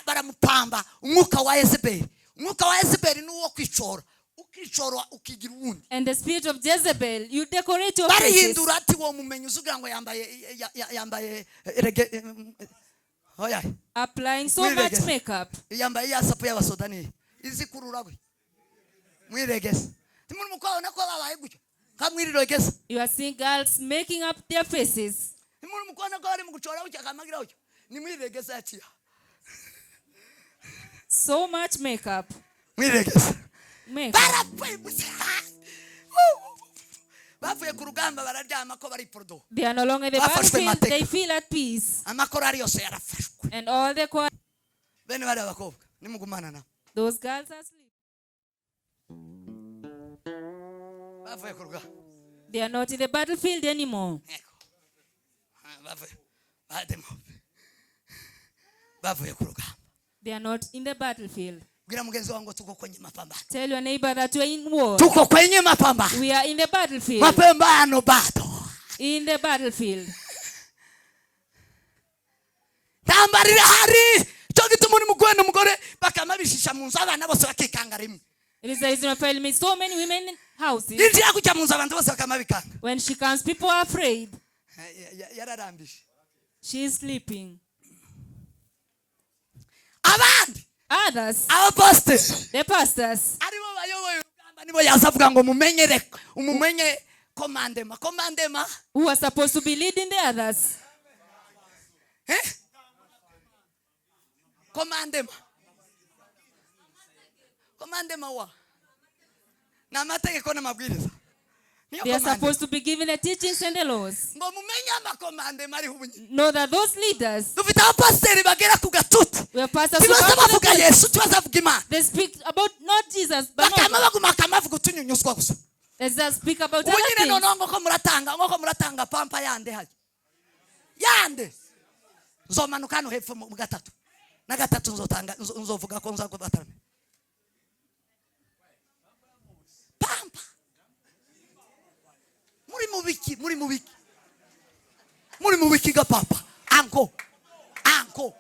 baramupamba umwuka wa Yezebeli. Umwuka wa Yezebeli ni uwo kwicora, ukicora ukigira uwundi. And the spirit of Jezebel, you decorate your faces. Barihindura ati wo mumenyi uzugira ngo yambaye yambaye rege oya. Applying so much Mwiregeze. Makeup. Yambaye ya sapo y'abasoda niyi izikurura we mwiregeze, timuri mukabona ko babaye gutyo kamwiriregeze. You are seeing girls making up their faces. Timuri mukubona ko bari mu gucora gutya kamagira gutyo nimwiregeze yaciya. So much makeup. Mwiregeze. Makeup. Barapfuye gusa, bavuye ku rugamba, bararyama ko bari porodo. They are no longer in the Bafashwe battlefield. mateka. They feel at peace. Amakorari yose yarafashwe. And all the choir, Bene bariya bakobwa nimugumana nabo. Those girls are asleep. Bavuye ku rugamba. They are not in the battlefield anymore. Yego. Ah, bavuye bademo, bavuye ku rugamba. They are not in the battlefield. Bwira mugenzi wawe ngo tuko kwenye mapambano. Tell your neighbor that we are in war. Tuko kwenye mapambano. We are in the battlefield. Mapambano bado. In the battlefield. Ntambara irahari, cyo gituma uri mugore n'umugore bakamabishisha mu nzu, abana bose bakikanga rimwe. It is the reason why I meet so many women in houses. Yinjira kujya mu nzu, abantu bose bakamabikanga. When she comes, people are afraid. Yararambije. She is sleeping. Abandi, Others, abapasiteri, the pastors, aribo bayoboye urugamba, nibo yaza avuga ngo mumenyere, umumenye commandement, commandement. Who are supposed to be leading the others. Eh? Commandement, commandement wa ni amategeko n'amabwiriza, niyo They are commandement. Supposed to be given the teachings and the laws. Ngo mumenye amacommandement ariho ubu nyine. Know that those leaders, Dufite abapasiteri bagera ku gatuti, we have pastors who ntibaza come to the bavuga church. Yesu, ntibaza bavuga Imana. They speak about not Jesus, but Bakama not. baguma bakamavuga utunyunyuzwa gusa. They just speak about Ubu other nyine things. noneho ngo ko muratanga, ngo ko muratanga pampa yande hajya yande, nzomanuka hano hepfo mu gatatu na gatatu, nzotanga, nzovuga ko nzakubatarame pampa. Muri mu biki? Muri mu biki? Muri mu biki ga papa anko anko?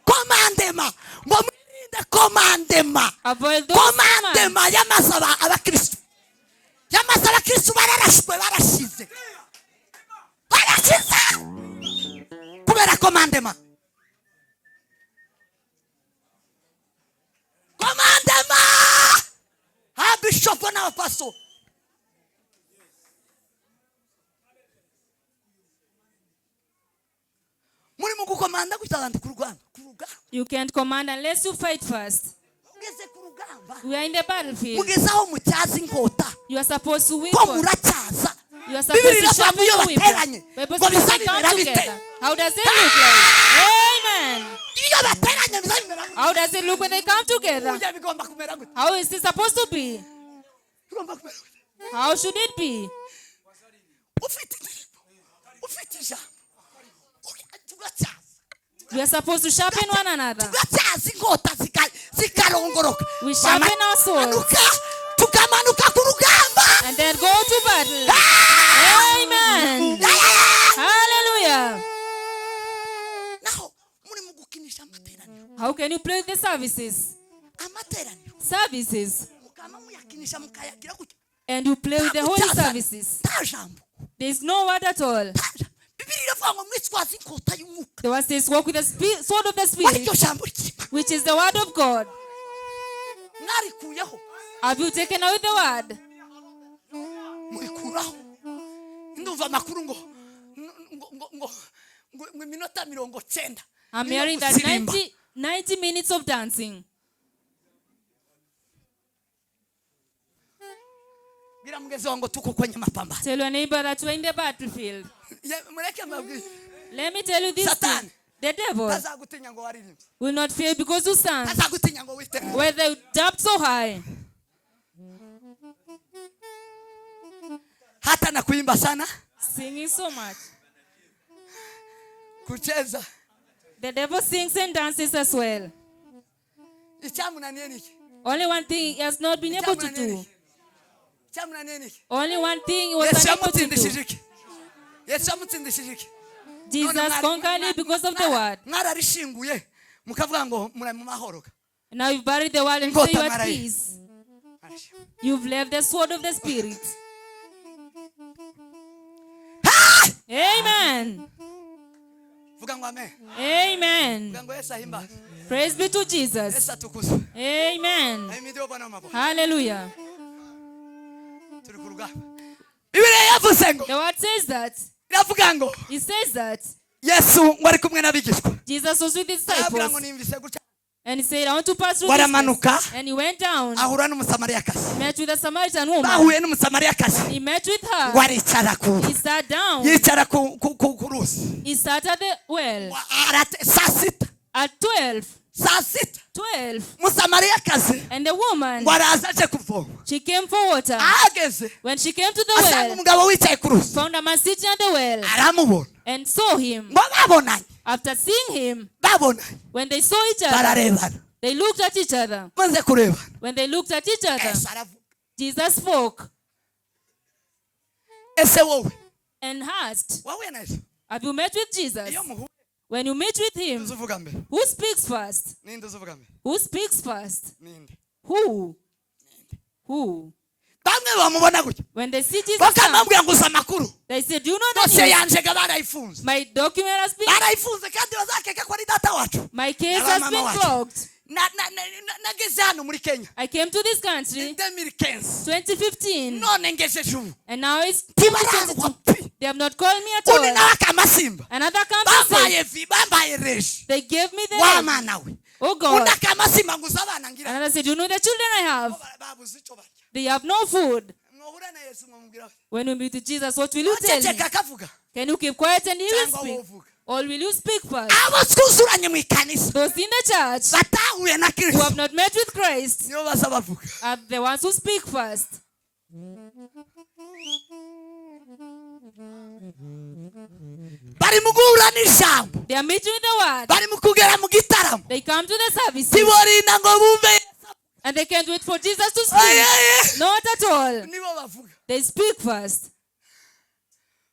Commandement, ngo mwirinde commandement. Avoid those commands. Commandement y'amasaba abakristu, yamaze abakristu bararashwe, barashize, barashize kubera commandement, commandement abishopo n'abapaso. Muri mu gukomanda gutya abantu ku rugamba, ku rugamba. You can't command unless you fight first. Mugeze ku rugamba. We are in the battlefield. Mugeze aho mutyaza inkota. You are supposed to win. Ko muracyaza. You are supposed Bibiri to iravuga ngo sharpen iyo your weapon. bateranye Bible ngo says biza when they come bimera bite? together. How does it look like? Amen. Iyo bateranye biza bimera gute? How does it look when they come together? Burya bigomba kumera gute? How is it supposed to be? Bigomba kumera gute? How should it be? Ufite indirimbo, ufite ijambo, tugacyaza. We are supposed to sharpen one another. Tugacyaza inkota zikarongoroka. We sharpen our swords. Tukamanuka, tukamanuka ku rugamba. And then go to battle. Amen. Hallelujah. Naho muri mu gukinisha amateraniro. How can you play the services? Amateraniro. Services. Mukama muyakinisha, mukayagira gutya. And you play with the holy Nta services. nta jambo. There is no word at all. Nta jambo. Bibiri iravuga ngo mwitwaze inkota y'umwuka, The word says, walk with the sword of the wari Spirit, iryo jambo ry'Imana. Which is the word of God. Mwarikuyeho. Have you taken away the word? Murikuraho. Ndumva amakuru ngo iminota 90 I'm niyo hearing that gusirimba. 90 minutes of dancing. Bwira mugenzi wawe ngo tuko kwenye mapambano. Tell your neighbor that we're in the battlefield. Mureke mbabwire. Let me tell you this Satan. thing. The devil Ntazagutinya ngo waririmbye. Will not fear because you sang. Ntazagutinya ngo witere. Whether you jumped so high, Hata na kuimba sana, singing so much. Kucheza. The devil sings and dances as well. Icyamunaniye ni iki? Only one thing he has not been able to Icyamunaniye ni do. iki? Icyamunaniye ni iki? Only one thing he was Yesu unable to yamutsindishije do. iki? Yesu yamutsindishije iki? None Jesus conquered it because of the word. Mwararishinguye mukavuga ngo muri mu mahoro. Now you've buried the word and Ngota say you are at marayi. Peace. You've left the sword of the Spirit. Amen. Vuga ngo amen. Amen. Vuga ngo Yesu ahimbazwe. Praise be to Jesus. Yesu atukuzwe. Amen. Ahimidiwe Bwana w'amaboko. Hallelujah. Turi ku rugamba. Bibiliya yavuze ngo The word says that. iravuga ngo It says that Yesu ngo ari kumwe n'abigishwa. Jesus was with his Arababwira ngo disciples. nimvise gutya. And he said, "I want to pass through this place." Baramanuka. And he went down, Ahura n'Umusamariyakazi. Met with a Samaritan woman. Bahuye n'Umusamariyakazi He met with ngo her. aricara ku He sat down. yicara ku ruzi. He sat at the well Ngo saa sita at 12. Saa sita 12. Umusamariyakazi And the woman, ngo araza aje kuvoma. She came for water. Ahageze When she came to the asanga well, umugabo wicaye ku ruzi. Found a man sitting at the well Aramubona. And saw him. Ngo babonanye After seeing him, babonanye when they saw each other, bararebana. They looked at each other. Maze kurebana When they looked at each other, Yesu aravuga. Jesus spoke Ese wowe and asked, wahuye na Yesu? "Have you met with Jesus?" Iyo muhuye When you meet with him, ninde uvuga mbere? Who speaks first? Ninde uvuga mbere? Who speaks first? Ninde? Who? Who? Bamwe bamubona gutya When they see Jesus come, bakamubwira ngo uzi amakuru. They say, "Do you know the Dosiye news? yanje ga barayifunze. My document has been, Barayifunze kandi bazakeka ko ari data wacu. My case Aba has mama been wacu. clogged. Nageze hano muri Kenya I came to this country 2015 2015 none ngejeje ubu and now it's ntibarangwa 2022. pi. They have not called me at Undi all." nawe akamasimba Another company said, bambaye vi bambaye reji "They gave me the wa rent. mana we. Oh God." Undi akamasimba ngo uzi abana ngira. Another said, "You know the children I have? Babuze icyo barya. They have no food." Mwohura na Yesu mwamubwira When we meet with Jesus, what will you tell him? ceceka akavuga Can you keep quiet and he will cyangwa speak? wovuga? Or will you speak first? Abo twuzuranye mu ikanisa Those in the church batahuye na who Kristo have not met with Christ nibo baza bavuga. Are the ones who speak first. Bari mu guhura n'ijambo. They are meeting with the word. Bari mu kugera mu gitaramo. They come to the services Ntiborinda ngo bumve. And they can't wait for Jesus to speak. Aye, aye. Not at all. Nibo bavuga. They speak first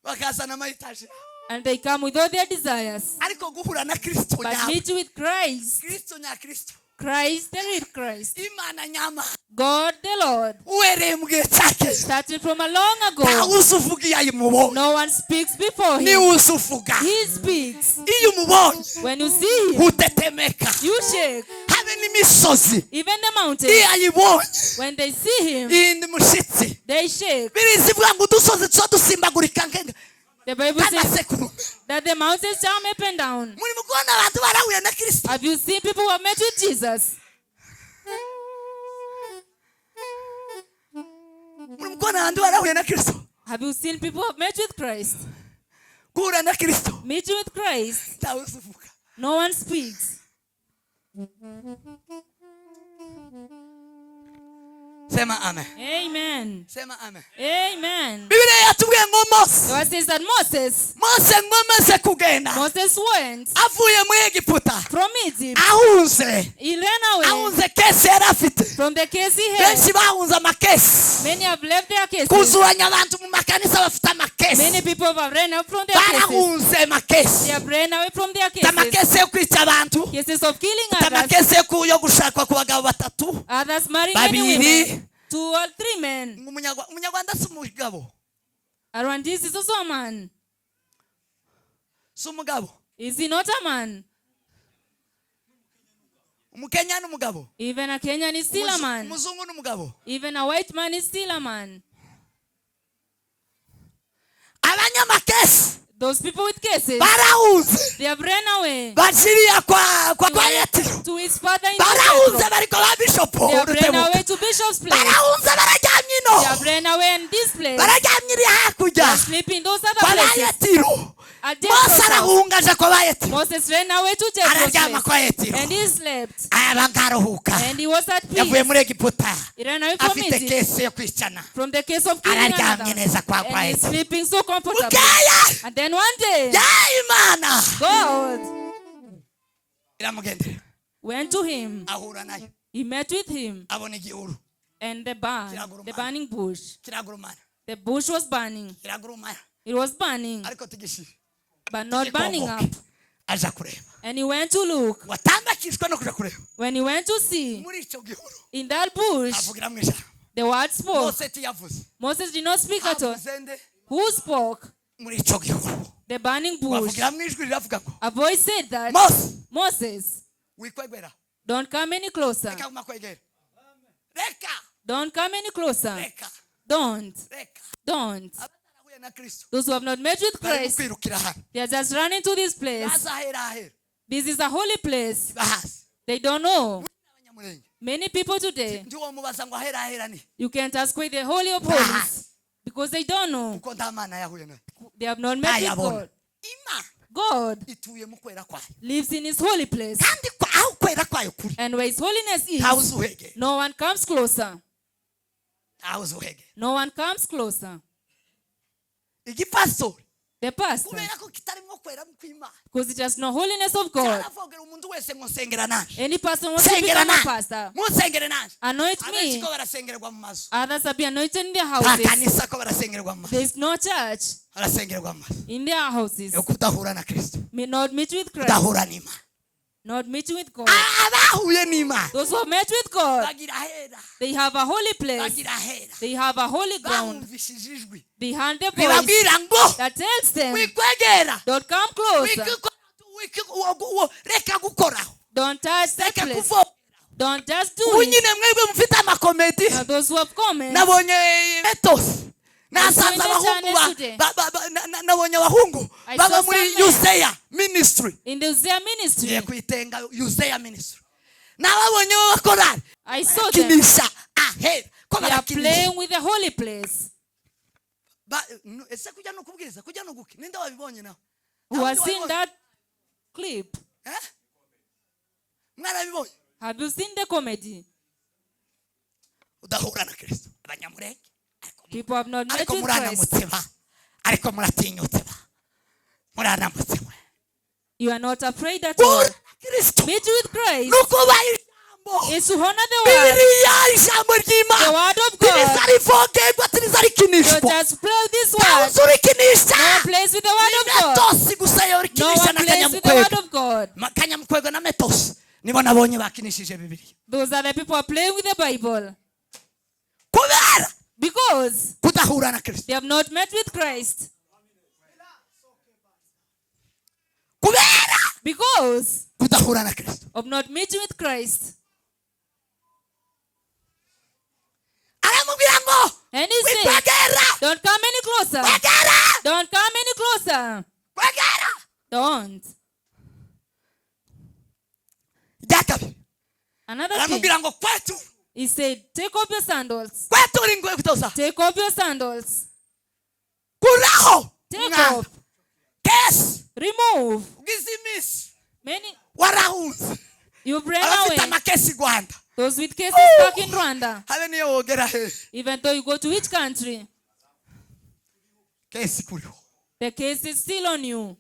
Bakazana amayitaje. And they come with all their desires. Ariko guhura na Kristo But nyawe meet with Christ, Kristo nyakristo Christ the real Christ, Imana nyama God the Lord, uhereye mu gihe cya kera starting from a long ago. Ntawuzi uvuga iyo ayimubonye. No one speaks before him. Niwe uzi uvuga. He speaks. Iyo umubonye When you see him, utetemeka. You shake. Habe n'imisozi Even the mountains, iyo ayibonye when they see him, ihinda umushyitsi. They shake. Birizi ivuga ngo udusozi tuba dusimbagurika The Bible says nk'amasekurume. That the mountains jump up and down. Muri mu kubona abantu barahuye na Kristo? Have you seen people who have met with Jesus? Muri mu kubona abantu barahuye na Kristo? Have you seen people who have met with Christ? Guhura na Kristo Meeting with Christ, ntawuzi uvuga. No one speaks. Sema amen. Amen. Sema amen. Amen. Bibiliya yatubwiye ngo Mose The word says that Moses, Mose ngo amaze kugenda Moses went avuye muri Egiputa from Egypt. Ahunze He ran away ahunze case yari afite. From the case he had. Benshi bahunze amakesi. Many have left their cases. Kuzuranya abantu mu makanisa bafite Many amakesi. people have ran out from their cases. Barahunze They amakesi. have ran away from their cases. Amakesi yo kwica abantu. Cases of killing others. Amakesi yo gushakwa ku bagabo batatu Others marrying many babiri. Women. Two or three men. Umunyarwanda si umugabo? Rwandese is also a man. Si umugabo? Is he not a man? Umukenya ni umugabo? Even a Kenyan is still a man. Umuzungu ni umugabo? Even a white man is still a man. Abanyamakesi Those people with cases, barahunze, they have ran away bashiriya kwa Yetiro. to his father in Barahunze, Jethro. bariko ba bishopu. They have ran Rutebuka. away to Bishop's place. Barahunze, bararyamye ino. They have ran away in this place. Bararyamye iri They hakurya are sleeping in those other kwa ba places. Yetiro. At Mose Jethro's house. arahunga aja kwa ba Yetiro. Moses ran away to Jethro's Araryama place. kwa Yetiro. And he slept. Aba ngaruhuka. And he was at Yavuye peace. muri Egiputa He ran away from afite Egypt. case yo kwicana. From the case of killing Araryamye another. neza kwa And he's Yetiro. sleeping so comfortably. Bukeye, And then one day, ya Imana God iramugendera. went to him. Ahura nayo. He met with him. Abona igihuru And the burn, the burning bush. Kiragurumana. The bush was burning. Kiragurumana. It was burning, Ariko tigishira, but not burning up. aja kureba. And he went to look. Watambakishwa no kuja kureba When he went to see, muri icyo gihuru, in that bush, avugira mu ijambo. The word spoke. Mose tiyavuze. Moses did not speak at all. Havuze nde? Who spoke? Muri icyo gihuru The burning bush. bavugira mu ijwi riravuga ngo, A voice said that, "Mose, "Moses, wikwegera." don't come any closer. Reka guma kwegera, reka. Don't come any closer. Reka. Don't. Reka. Don't." Abatarahuye na Kristo Those who have not met with bari Christ, kwirukira hano. they are just running to this place. Bazahera ahera. This is a holy place. Bahazi. They don't know. Abanyamurenge Many people today, ntiwomubaza ngo ahera ahera ni you can't ask where the Holy of Holies because they don't know. Kuko nta Mana yahuye nayo. They have not met with Ntayabona. God. Imana God ituye mu kwera kwayo. lives in his holy place. Kandi aho kwera kwayo kuri, And where his holiness ntawe is, uzuhegera. no one comes closer. Ntawe uzuhegera. No one comes closer. Igipasitori, The pastor, kubera ko kitarimo kwera kw'Imana, because it has no holiness of God. cyaravogera umuntu wese ngo nsengera nanje. Any person wants to Sengera become a nanje. pastor, Munsengere nanje. anoint Abenshi me. ko barasengerwa mu mazu. Others are being anointed in their Nta houses. kanisa, ko barasengerwa mu mazu. There is no church Barasengerwa mu mazu. in their houses. Yo kudahura na Kristo, May not meet with Christ, kudahura n'Imana. not meet with God. Abahuye n'Imana Those who have met with God, bagira ahera. they have a holy place. Bagira ahera. They have a holy ground. Bahumvishije ijwi They heard the voice ribabwira ngo, that tells them, "Wikwegera." "Don't come closer. Reka gukoraho. Don't touch that Reka place. kuvogera. Don't just do Ubu it." nyine mwebwe mufite amakomedi. Now those who have comments, Nabonye metosi nasanze I saw abahungu in the nabonye abahungu I baba saw muri some men. Yuseya Ministry. In the Uzea ministry, Ngiye kuyitenga Yuseya Ministry. Nababonye b'abakorari I saw them. barakinisha ahera ko They are barakinisha. playing with the holy place. Ese kujya no kubwiriza, kujya no guki, ninde wabibonye nawe? Who has seen that clip? Eh? Mwarabibonye? Have you seen the comedy? Udahura na Kristo, abanyamurenge, People have not met ariko with Christ. muranamutse ba, ariko muratinyutse ba, muranamutse mwe. You are not afraid at all. Guhura na Kristo Meet with Christ ni ukubaha ijambo. is to honor the word, Bibiliya, ijambo the ry'Imana, word of God. ntiriza rivogerwa, ntiriza You rikinishwa. just play this Ntawe word. uzi urikinisha. No one plays with the word of God. Metosi gusa No yorikinisha one na plays with the word Kanyamukwego. of God. Kanyamukwego na Metosi nibo nabonye bakinishije Bibiliya. Those are the people who are playing with the Bible Kubera because kudahura na Kristo. they have not met with Christ. Kubera Because kudahura na Kristo. of not meeting with Christ. Aramubwira ngo, And he said, "Wikwegera." "Don't come any closer. Kwegera. Don't come any closer. Kwegera. Don't." Rya kabiri, Another thing, aramubwira ngo kwetu. he said, "Take off your sandals. Kwetura inkweto zawe. Take off your sandals. Kuraho Take mwana. off. Kesi Remove." ugize iminsi Many, warahunze, you've ran abafite away. amakesi Rwanda, Those with cases back in Rwanda. habe niyo wogera hehe, Even though you go to which country, case kuriho. the case is still on you.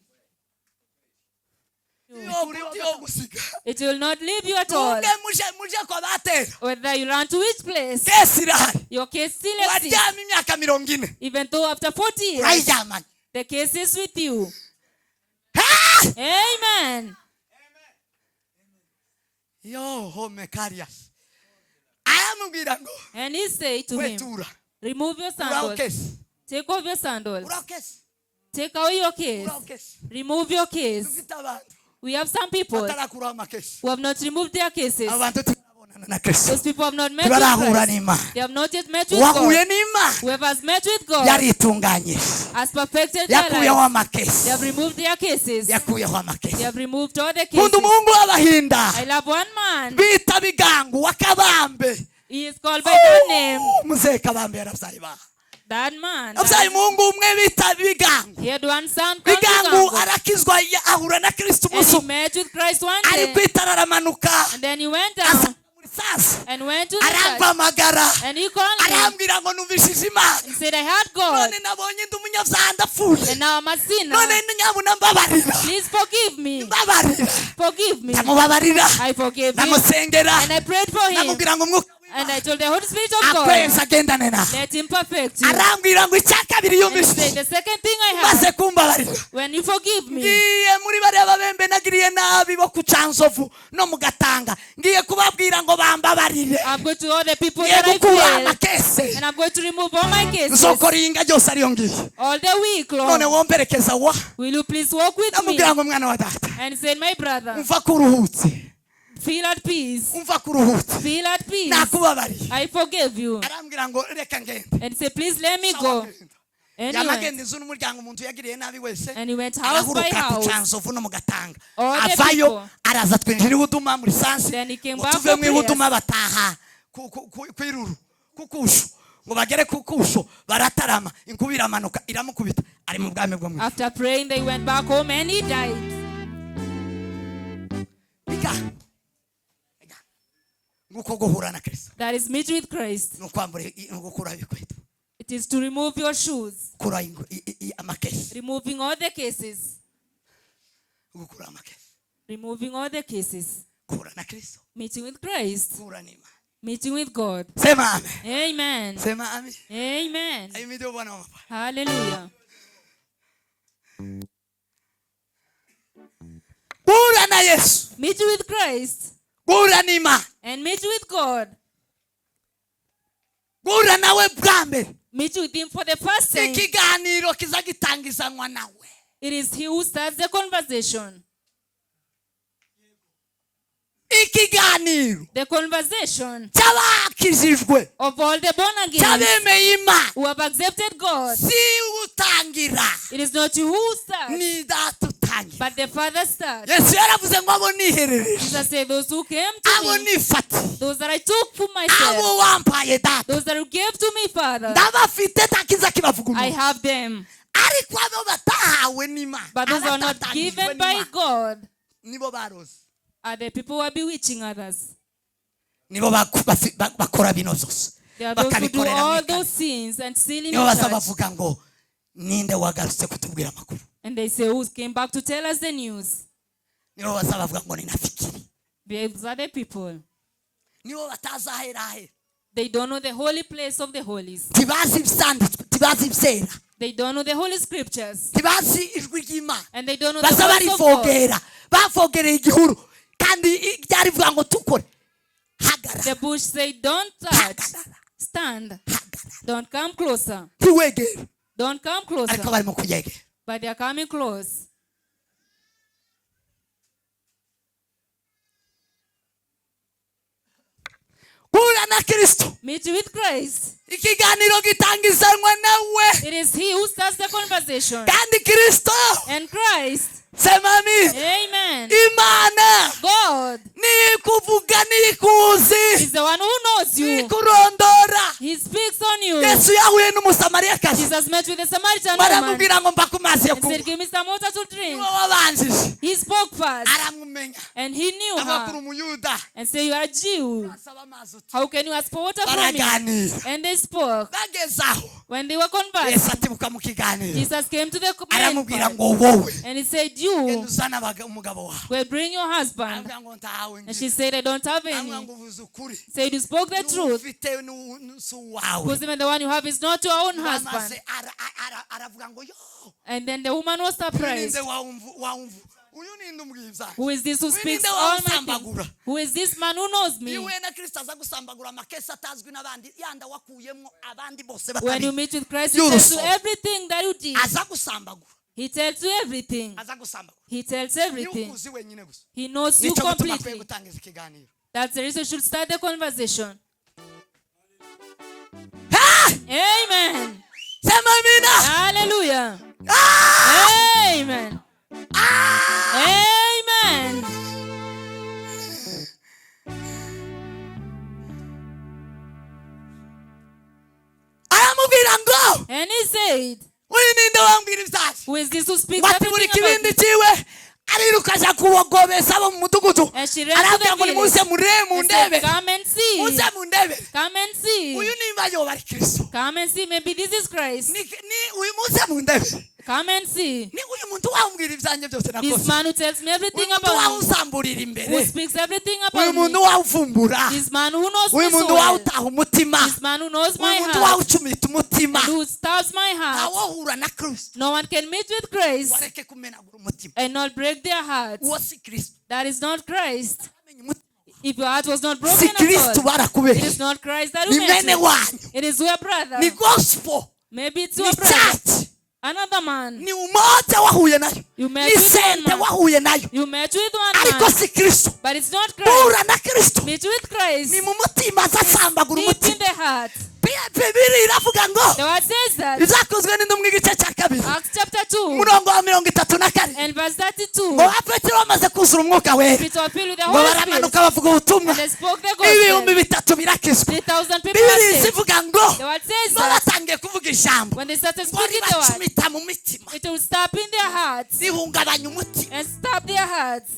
Iyo gusiga. It will not leave you at all. Mubwe muje kwa batera, Whether you run to which place, case irahari. your case still exists. Waryama imyaka 40, Even though after 40 years, urayiryamanye. the case is with you. Ha! Amen. Yo home karias, aramubwira ngo, And he said to him, "Kwetura." "Remove your Uraho sandals. case. Take off your sandals. Uraho case. Take away your case. Uraho case. Remove your case." Dufite abantu We have some people batarakuraho amakesi. who have not removed their cases. Abantu turabonana na Kristo, Those people have not met with ntibarahura Christ. n'Imana. They have not yet met with Uwahuye God. n'Imana Whoever has met with God yaritunganyije. Has perfected their Yakuyeho lives. amakesi. They have removed their cases. Yakuyeho amakesi. They have removed all the Nkunda cases. umuhungu w'abahinda I love one man. bita Bigangu wa Kabambe. He is called by that name. Muzehe Kabambe yarabyaye ba That man. Yabyaye umuhungu umwe bita Bigangu. He had one son called Bigangu Bigangu. arakizwa, ahura na Kristo And umunsi he umwe. met with Christ one Ari day. ku itara aramanuka, And then he went down asa muri sasa, and went to the church. arampamagara, And he called me arambwira ngo numvishije Imana, and said, "I had God. none nabonye ndi umunyabyaha, ndapfuye, And now I'm a sinner. none nyabuna mbabarira, Please forgive me. mbabarira." Forgive me." Ndamubabarira, I forgave him. ndamusengera, And I prayed for him. ndamubwira ngo Umwuka And I told the Holy Spirit of God, akwezi agendane nawe. "Let him perfect you." Arambwira ngo icya kabiri And he said, yumvishije, "The second thing I maze have, kumbabarira, when you forgive me, ngiye muri bariya babembe nagiriye nabi bo ku Canzovu no mu Gatanga, ngiye kubabwira ngo bambabarire, I'm going to all the people ngiye that I gukura failed, amakese, and I'm going to remove all my cases, nzokora iyinga ryose ariyo ngiye, all the week none long. womperekeza wa." Will you please walk with me?" Ndamubwira ngo mwana wa data, And he said, "My brother, umva ko uruhutse, feel at peace. umva ko uruhutse, Feel at peace. nakubabariye." I forgave you." Arambwira ngo reka ngende. And he said, "Please let me go." And he went. Yamagenda inzu n'umuryango umuntu yagiriye nabi wese, And he went house by arahuruka ku house. Canzovu no mu Gatanga, All the avayo people. araza, twinjira ihuduma muri sansi, Then he came ngo back tuve for mu ihuduma, prayers. Bataha ku iruru kukushu, ngo bagere ku kusho baratarama, inkuba iramanuka iramukubita, ari mu bwami bwo mu ijuru. After praying, they went back home and he died. Biga. Biga. Nguko guhura na Kristo. That is meet with Christ. Ni ukwambura ni ugukuraho ibikweto. It is to remove your shoes, Gukuraho amakesi. Removing all the cases, Gukuraho amakesi. Removing all the cases, Guhura na Kristo, meeting with Christ, guhura n'Imana. Meeting with God. Sema amen. Amen. Sema amen. Amen. Ahimidiwe Bwana wa mabwana. Hallelujah. Guhura na Yesu, Meet with Christ guhura n'Imana, and meet with God. Guhura nawe bwa mbere. Meet with Him for the first time. Ikiganiro kiza gitangizanwa nawe. It is He who starts the conversation. Ikiganiro The conversation cy'abakijijwe, of all the born again cy'abemeye Imana, who have accepted God. si utangira, It is not you who starts, ni Data utangira. but the Father starts. Yesu yaravuze ngo abo niherereje, Jesus said, "Those who came to abo me, nifatiye, those that I took for myself, abo wampaye Data, those that you gave to me, Father, ndabafite takiza kibavugurura." I have them." Ariko abo batahawe n'Imana, But those who are not abatatangijwe given by n'Imana, God nibo baroze, are the people who are bewitching others. Nibo bakora bino byose, They are those who do bakabikorera mu all ikanisa. those sins and steal in Nibo the baza church. bavuga ngo ninde wagarutse kutubwira amakuru? And they say, "Who came back to tell us the news?" Nibo baza bavuga ngo ni nafikiri. These are the people. Nibo batazi ahera ahera. They don't know the holy place of the holies. Ntibazi ibyanditswe, ntibazi ibyera. They don't know the holy scriptures. Ntibazi ijwi ry'Imana. And they don't know the Baza voice of God. barivogera, bavogereye igihuru kandi ryari rivuga ngo tukore hagarara. The bush said, "Don't touch. Hagarara. Stand. Hagarara. Don't come closer. Ntiwegere. Don't come Ariko closer." barimo kuyegera. But they are coming close. Guhura na Kristo, Meet with Christ. Ikiganiro gitangizanwa nawe. It is He who starts the conversation. Kandi Kristo, And Christ, sema amen, amen. Imana God nikuvuga, nikuzi, is the one who knows you. nikurondora. He speaks on you. Yesu yahuye n'Umusamariyakazi, Jesus met with the Samaritan woman baramubwira ngo mpa ku mazi yo and kunywa. said, "Give me some water to drink." Niwe wabanjije. He spoke first Aramumenya, and he knew avuga kuri her Umuyuda, and said, "You are a Jew. asaba amazi uti. How can you ask for water from me?" Baraganira. And they spoke. Bageze aho, When they were Yesu conversing, atibuka mu kiganiro, Jesus came to the main aramubwira part ngo wowe and he said, genda "You uzane umugabo wawe. will bring your husband." Aramubwira ngo ntawe And ngira. she said, "I don't have Aramubwira any." ngo uvuze ukuri. Said, "You spoke the truth." Ufite si uwawe. Because even the one you have is not your own Amaze husband. Aravuga ngo yo, And then the woman was uyu surprised. ninde wawumva, uyu ninde umbwiye ibyanjye? Who is this who Uyu speaks ninde all my things? wawusambagura? Who is this man who knows me? Iyo uhuye na Kristo aza gusambagura amakesi atazwi n'abandi yanda wakuyemo abandi bose When you batabizi. meet with Christ, he tells you Y'urusoro. everything that you did. Aza gusambagura. He tells you everything. Aza gusambagura. He tells Niyo everything. ukuzi wenyine gusa. He knows you Nicyo gituma akwiye completely. gutangiza ikiganiro. That's the reason you should start the conversation. Ha! Amen. Sema amina. Hallelujah. Amen. Amen. Aramubwira ngo, And he said, "Uyu ninde wambwira ibyaje?" "Who is this who speaks Ngo ati buri everything about kibindi me?" cyiwe, ariruka aja kubogobesa abo mu mudugudu. And she ran to Arabwira the ngo, village "Nimuze murebe, and mundebe, said, "Come and see. muze mundebe Come and see. uyu nimba yoba ari Kristo." Come and see. Maybe this is Christ." Ni uyu, muze mundebe. Come and see. Ni uyu muntu wambwira ibyanjye byose This nakoze, man who tells me uyu everything muntu about me. wawusamburira imbere, Who speaks everything uyu about muntu me. wawuvumbura, This man who knows uyu me so muntu well. wawutaha umutima, This man who knows uyu my muntu heart. wawucumita umutima. And who stabs my heart. Ntawohura na Kristo No one can meet with Christ wareke kumenagura umutima. and not break their hearts. Uwo si Kristo. That is not Christ. Amenya umutima. If your heart was not Si broken at Kristo, all, it barakubeshya. is not Christ that Ni you met mwene with. wanyu. It is your brother. Ni gospel. Maybe it's Ni your brother. church. Another man. Ni umoja wahuye nayo. You met Ni with one sente man. wahuye nayo, You met with one ariko man. si Kristo. But it's not Christ. Hura na Kristo Meet with Christ. ni mu mutima, azasambagura Deep in umutima. the heart. Bibiri iravuga ngo, The word says that. Ibyakozwe n'Intumwa igice cya 2, Acts chapter 2 umurongo wa 37, and verse 32. ngo ba Petero bamaze kuzura Umwuka Wera, Peter was filled with the ngo Holy Spirit. baramanuka bavuga ubutumwa, And they spoke the ibihumbi gospel. bitatu birakizwa. 3,000 people were Bibiri saved. zivuga ngo, The word says ngo that batangiye kuvuga ijambo, when they started ngo speaking the word, ribacumita mu mitima, it will stop in their hearts rihungabanya umutima. and stop their hearts.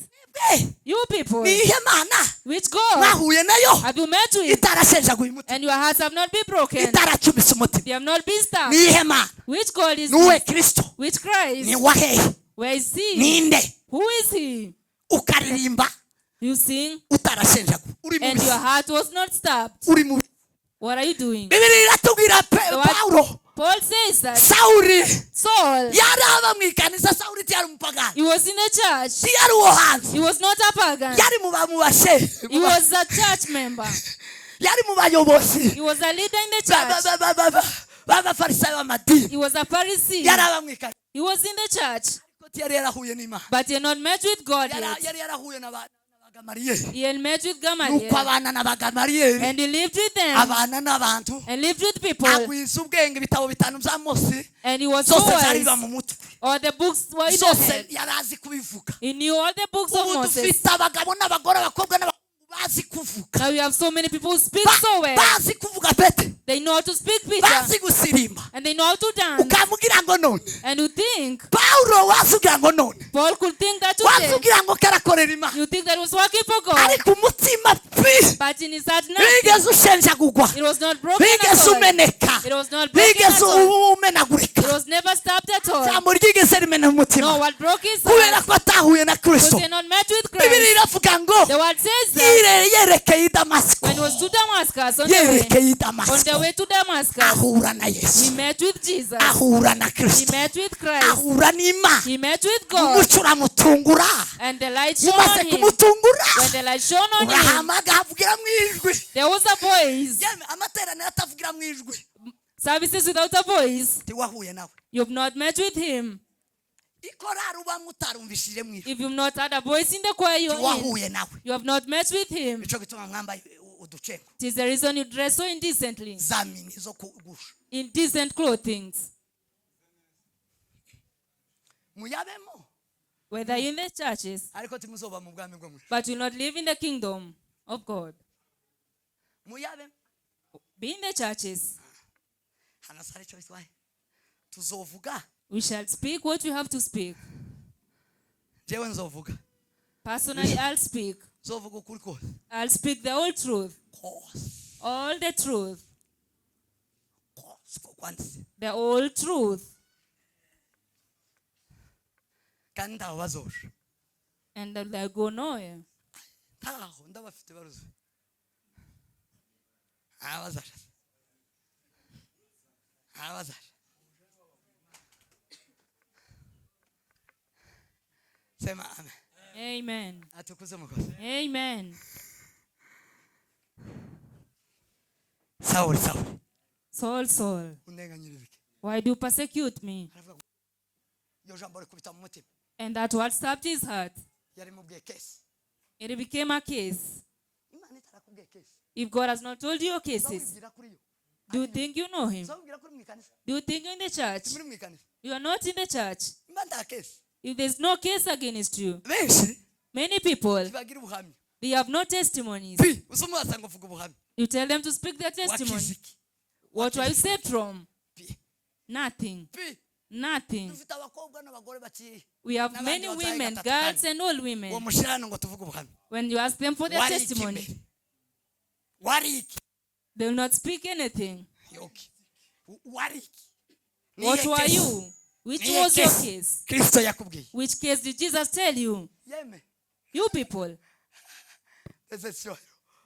You people, Ni ihe Mana which God mwahuye nayo have you met with itarashenjaguye umutima, and your hearts have not been broken? itaracumise umutima? They have not been stabbed. Ni ihe Mana? Which God is Ni uwe this? Kristo? Which Christ? Ni wa hehe? Where is he? Ninde? Who is he? Ukaririmba You sing utarashenjaguye, uri mu and your bisi. heart was not stabbed. Uri mu What are you doing? Bibiri iratubwira The word- Pawulo, Paul says that Sawuli Saul, yari aba mu ikanisa. Sawuli tiyari umupagani, he was in the church. tiyari uwo hanze. He was not a pagan. Yari mu bashe, He was a church member. yari mu bayobozi He was a leader in the church. b'Abafarisayo b'amadini. He was a Pharisee. Yari aba mu ikanisa, He was in the church, ariko tiyari yarahuye n'Imana. but he had not met with God Yari yet. yari yarahuye n'Abagamariyeri. He had met with Nuko Gamaliel abana n'Abagamariyeri, and he lived with them abana n'abantu, and lived with people. agwiza ubwenge. Ibitabo bitanu bya Mose And he was so zose zari wise. biba mu mutwe. All the books were in his Zose head. yari azi kubivuga. He knew all the books of Ubu Moses. dufite abagabo n'abagore, abakobwa n'abahungu bazi kuvuga. Now we have so many people who speak so well. Bazi kuvuga pete, They know how to speak Peter bazi gusirimba. and they know how to dance. Ukamubwira ngo none And you think Pawulo, wazugira ngo none, Paul could think that today. wazugira ngo karakorera Imana, You think that was working for God. ariko umutima pi But in his heart, nothing. wigeze ushenjagurwa, It was not broken at wigeze all. umeneka, It was not broken at wigeze all. umenagurika. It was never stopped at all. Ijambo ryigeze rimena umutima, No, what broke his kubera heart ko atahuye na because Kristo. he had not met with Bibiri Christ. iravuga ngo The word says that yerekeye i Damasiko, when he was to Damascus, on the way, yerekeye i on the Damasiko, way to Damascus, ahura na he Yesu, met with Jesus. ahura na He Kristo, met with Christ. ahura n'Imana. He met with God. Umucyo uramutungura. And the light shone Mumaze on him. kumutungura, When the light shone on him, urahamaga havugira mu ijwi. there was a voice. Yemwe, amateraniro atavugira mu ijwi, Services without a voice. ntiwahuye nawe. You've not met with him. Ikorari ubamo utarumvishije mu ijwi, If you've not had a voice in the choir you're in, ntiwahuye nawe. you have not met with him. Nico gituma mwambaye uducengo, It is the reason you dress so indecently. Za mini zo kugusha. Indecent clothings. Muyabemo, Whether in the churches, ariko timuzoba mu bwami bwo mu ijuru. but will not live in the kingdom of God. Muyabemo. Be in the churches. Hano sare icyo bitwaye, tuzovuga. We shall speak what we have to speak. Jewe nzovuga. Personally, I'll speak. Nzovuga ukuri kose. I'll speak the whole truth. Kose. All the truth. Kose ko kwanditse. The whole truth. Kandi ntaho bazoja. And they'll go nowhere. Ntaho ndabafite baruzuye, ntabazaja, ntabazaja. Sema amen. Amen. Atukuze Mukozi. Amen. Sawuli, Sawuli, Saul, Saul, undenganyiriza iki? why do you persecute me? Aravuga ngo iryo jambo rikubita mu mutima. And that word stabbed his heart. Yarimubwiye case. It became a case. Imana itarakubwiye case, If God has not told you your cases, uzawibwira kuri yo. Do you think you know him? Uzamubwira ko uri mu ikanisa? Do you think you're in the church? Muri mu ikanisa. You are not in the church. Mba nta case. If there's no case against you, Benshi many people, ntibagira ubuhamya. They have no testimonies. Pi usumubaza ngo vuga ubuhamya. You tell them to speak their testimony. Wakize iki? What were you saved from? Pi. Nothing. Pi. Nothing. Dufite abakobwa n'abagore baciye. We have N'abandi many babyaye women, gatatu girls, kane. and old Uwo women. mushyira hano ngo tuvuge ubuhamya. When you ask them for their Wari iki testimony, mbere? Wari iki? They will not speak anything. Yoki. Wari iki? What Niye were case? you? Which Niye was your case? Case? Kristo yakubwiye. Which case did Jesus tell you? Yeme. You people. Ese sio.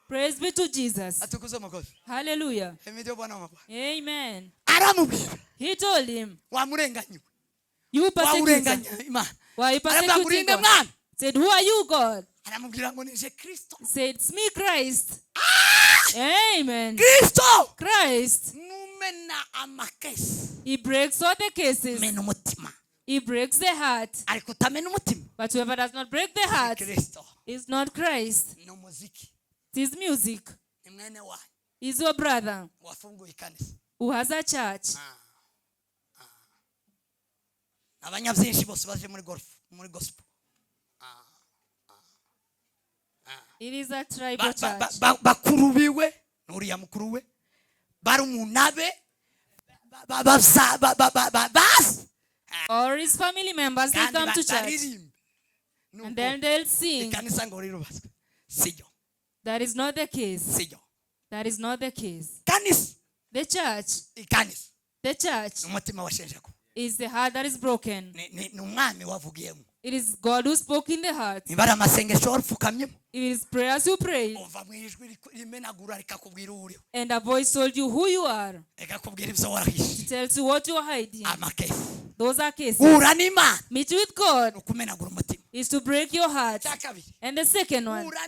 Praise be to Jesus. Atukuze Mwokozi. Hallelujah. Emidio Bwana wa mabwana. Amen. Aramubwira. He told him, Wamurenganyiwe. You persecutor. Wawurenganya Imana. Why are you Aramubwira ngo persecuting urinde God? mwana. Said, Who are you, God? Aramubwira ngo nije Kristo. Said, It's me, Christ. Amen. Kristo. Christ. Numena amacase. He breaks all the cases. Mena umutima. He breaks the heart. Ariko utamena umutima. But whoever does not break the heart Kristo. Is not Christ. Ni umuziki. It is music. Ni mwene wanyu. Is your brother Wafunguye ikanisa. Who has a church. Abanyabyinshi bose baje muri golf, muri gospel. It is a tribal church. Bakuru biwe n'uriya mukuru we barumuna be bazi Or his family members, they kandi come to church. baririmbe. And then they'll sing. Ikanisa ngo rirubatswe sijyo. That is not the case. Sijyo. That is not the case. Kanisa. The church, Ikanisa the church ni umutima washenjaguwe. Is the heart that is broken. Ni umwami wavugiyemo. It is God who spoke in the heart. Niba ari amasengesho warupfukamyemo It is prayers you prayed, uva mu ijwi rimenagura rikakubwira uwo uriwe. And a voice told you who you are. Rikakubwira ibyo warahishe. It tells you what you are hiding. Amacase. Those are cases. Hura n'Imana Meet with God ni ukumenagura umutima. Is to break your heart. Icya kabiri. And the second one, Hura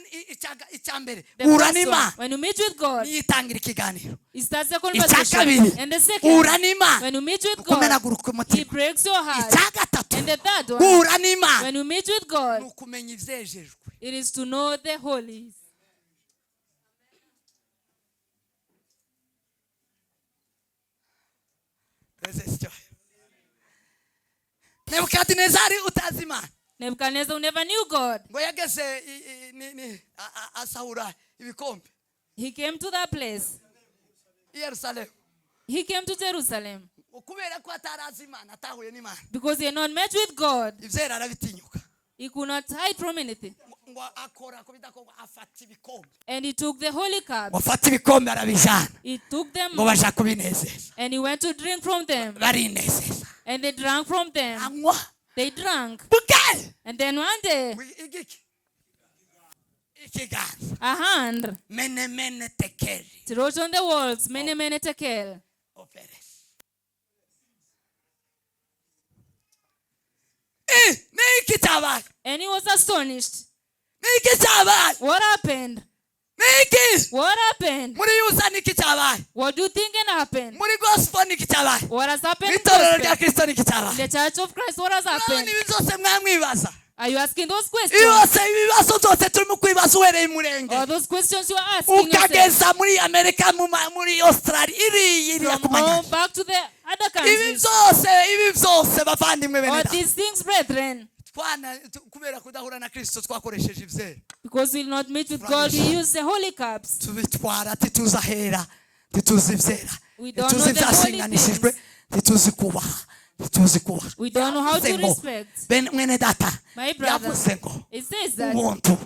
icya mbere the hura first one, n'Imana when you meet with God, niyo itangira ikiganiro. He starts the Icya conversation. kabiri And the second, hura n'Imana when you meet with God, ukumenagura He umutima. breaks your heart. Icya gatatu And the third one, hura n'Imana when you meet with God, ni ukumenya ibyejejwe. It is to know the holies. Twese icyubahiro. Nebukadinezari utazi Imana. Nebuchadnezzar, who never knew God, Ngo yageze ni asahura ibikombe he came to that place. I Yerusalemu. He came to Jerusalem Ngo kubera ko atarazi Imana atahuye n'Imana because he had not met with God. ibyera arabitinyuka. He could not hide from anything. Ngo akora ku bidakorwa afata ibikombe. And he took the holy cup. Ngo afate ibikombe arabijana. He took them Ngo baja kubinezeza. And he went to drink from them. Barinezeza. And they drank from them. Anywa. They drank. Bukeye And then one day, igiki ikiganza a hand, mene mene tekeri it wrote on the walls, mene mene tekel. Operesi ni iki cyabaye? And he was astonished. Ni iki cyabaye? What happened? Ni iki? What happened? Muri yusa ni iki cyabaye? What do you think can happen? Muri gospel ni iki cyabaye? What has happened Mu in itorero rya gospel? Kristo ni iki In cyabaye? the church of Christ, what has Urabona happened? ibi byose mwamwibaza. Are you asking those questions? Ibibazo ibibazo byose turimo kwibaza uhereye umurenge Or those questions you are asking yourself? ukageza muri Amerika muri Australia iriya iriya From ku home manyanja. back to the other Ibi countries. byose ibi byose bavandimwe bene All data. these things, brethren, Twana kubera kudahura na Kristo twakoresheje ibyera. Because we will not meet with God, we use the holy cups. Tubitwara ntituzi ahera ntituzi ibyera We don't ntituzi know the holy ibyashinganishijwe things. Ntituzi kubaha ntituzi kubaha. We don't know how to Yavuze ngo, respect. mwene data My brother, yavuze ngo it says that ubuntu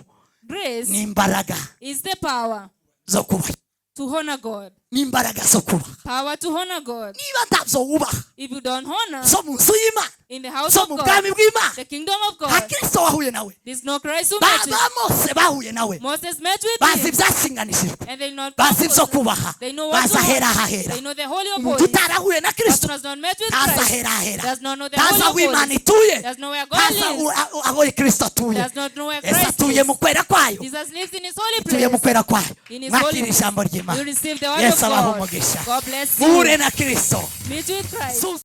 grace n'imbaraga is the power zo kubaha. To honor God. N'imbaraga zo kubaha. Power to honor God. Niba ntabyo wubaha If you don't honor zo mu nzu y'Imana in the house zo of mu God, bwami bw'Imana the kingdom of nta God, Kristo wahuye nawe. there's no Christ who Ba met with. ba Mose bahuye nawe Moses met with bazi him, ibyashinganishijwe and they not bazi ibyo kubaha They know what bazi to ahera honor. hahera. They know the holy of Umuntu holies. utarahuye na Kristo Person has not met with ntazi Christ. ahera hahera Does not know the ntazi holy aho of Imana holies. ituye Does know where God ntazi lives. aho Kristo atuye. Does not know where Yesu Christ atuye is. mu kwera kwayo. Jesus lives in his holy Atuye mu place. kwera kwayo. In his Mwakira holy ijambo place. ry'Imana. You receive the word Yesu of abaha God. umugisha. God bless you. Muhure na Kristo. Meet with Christ.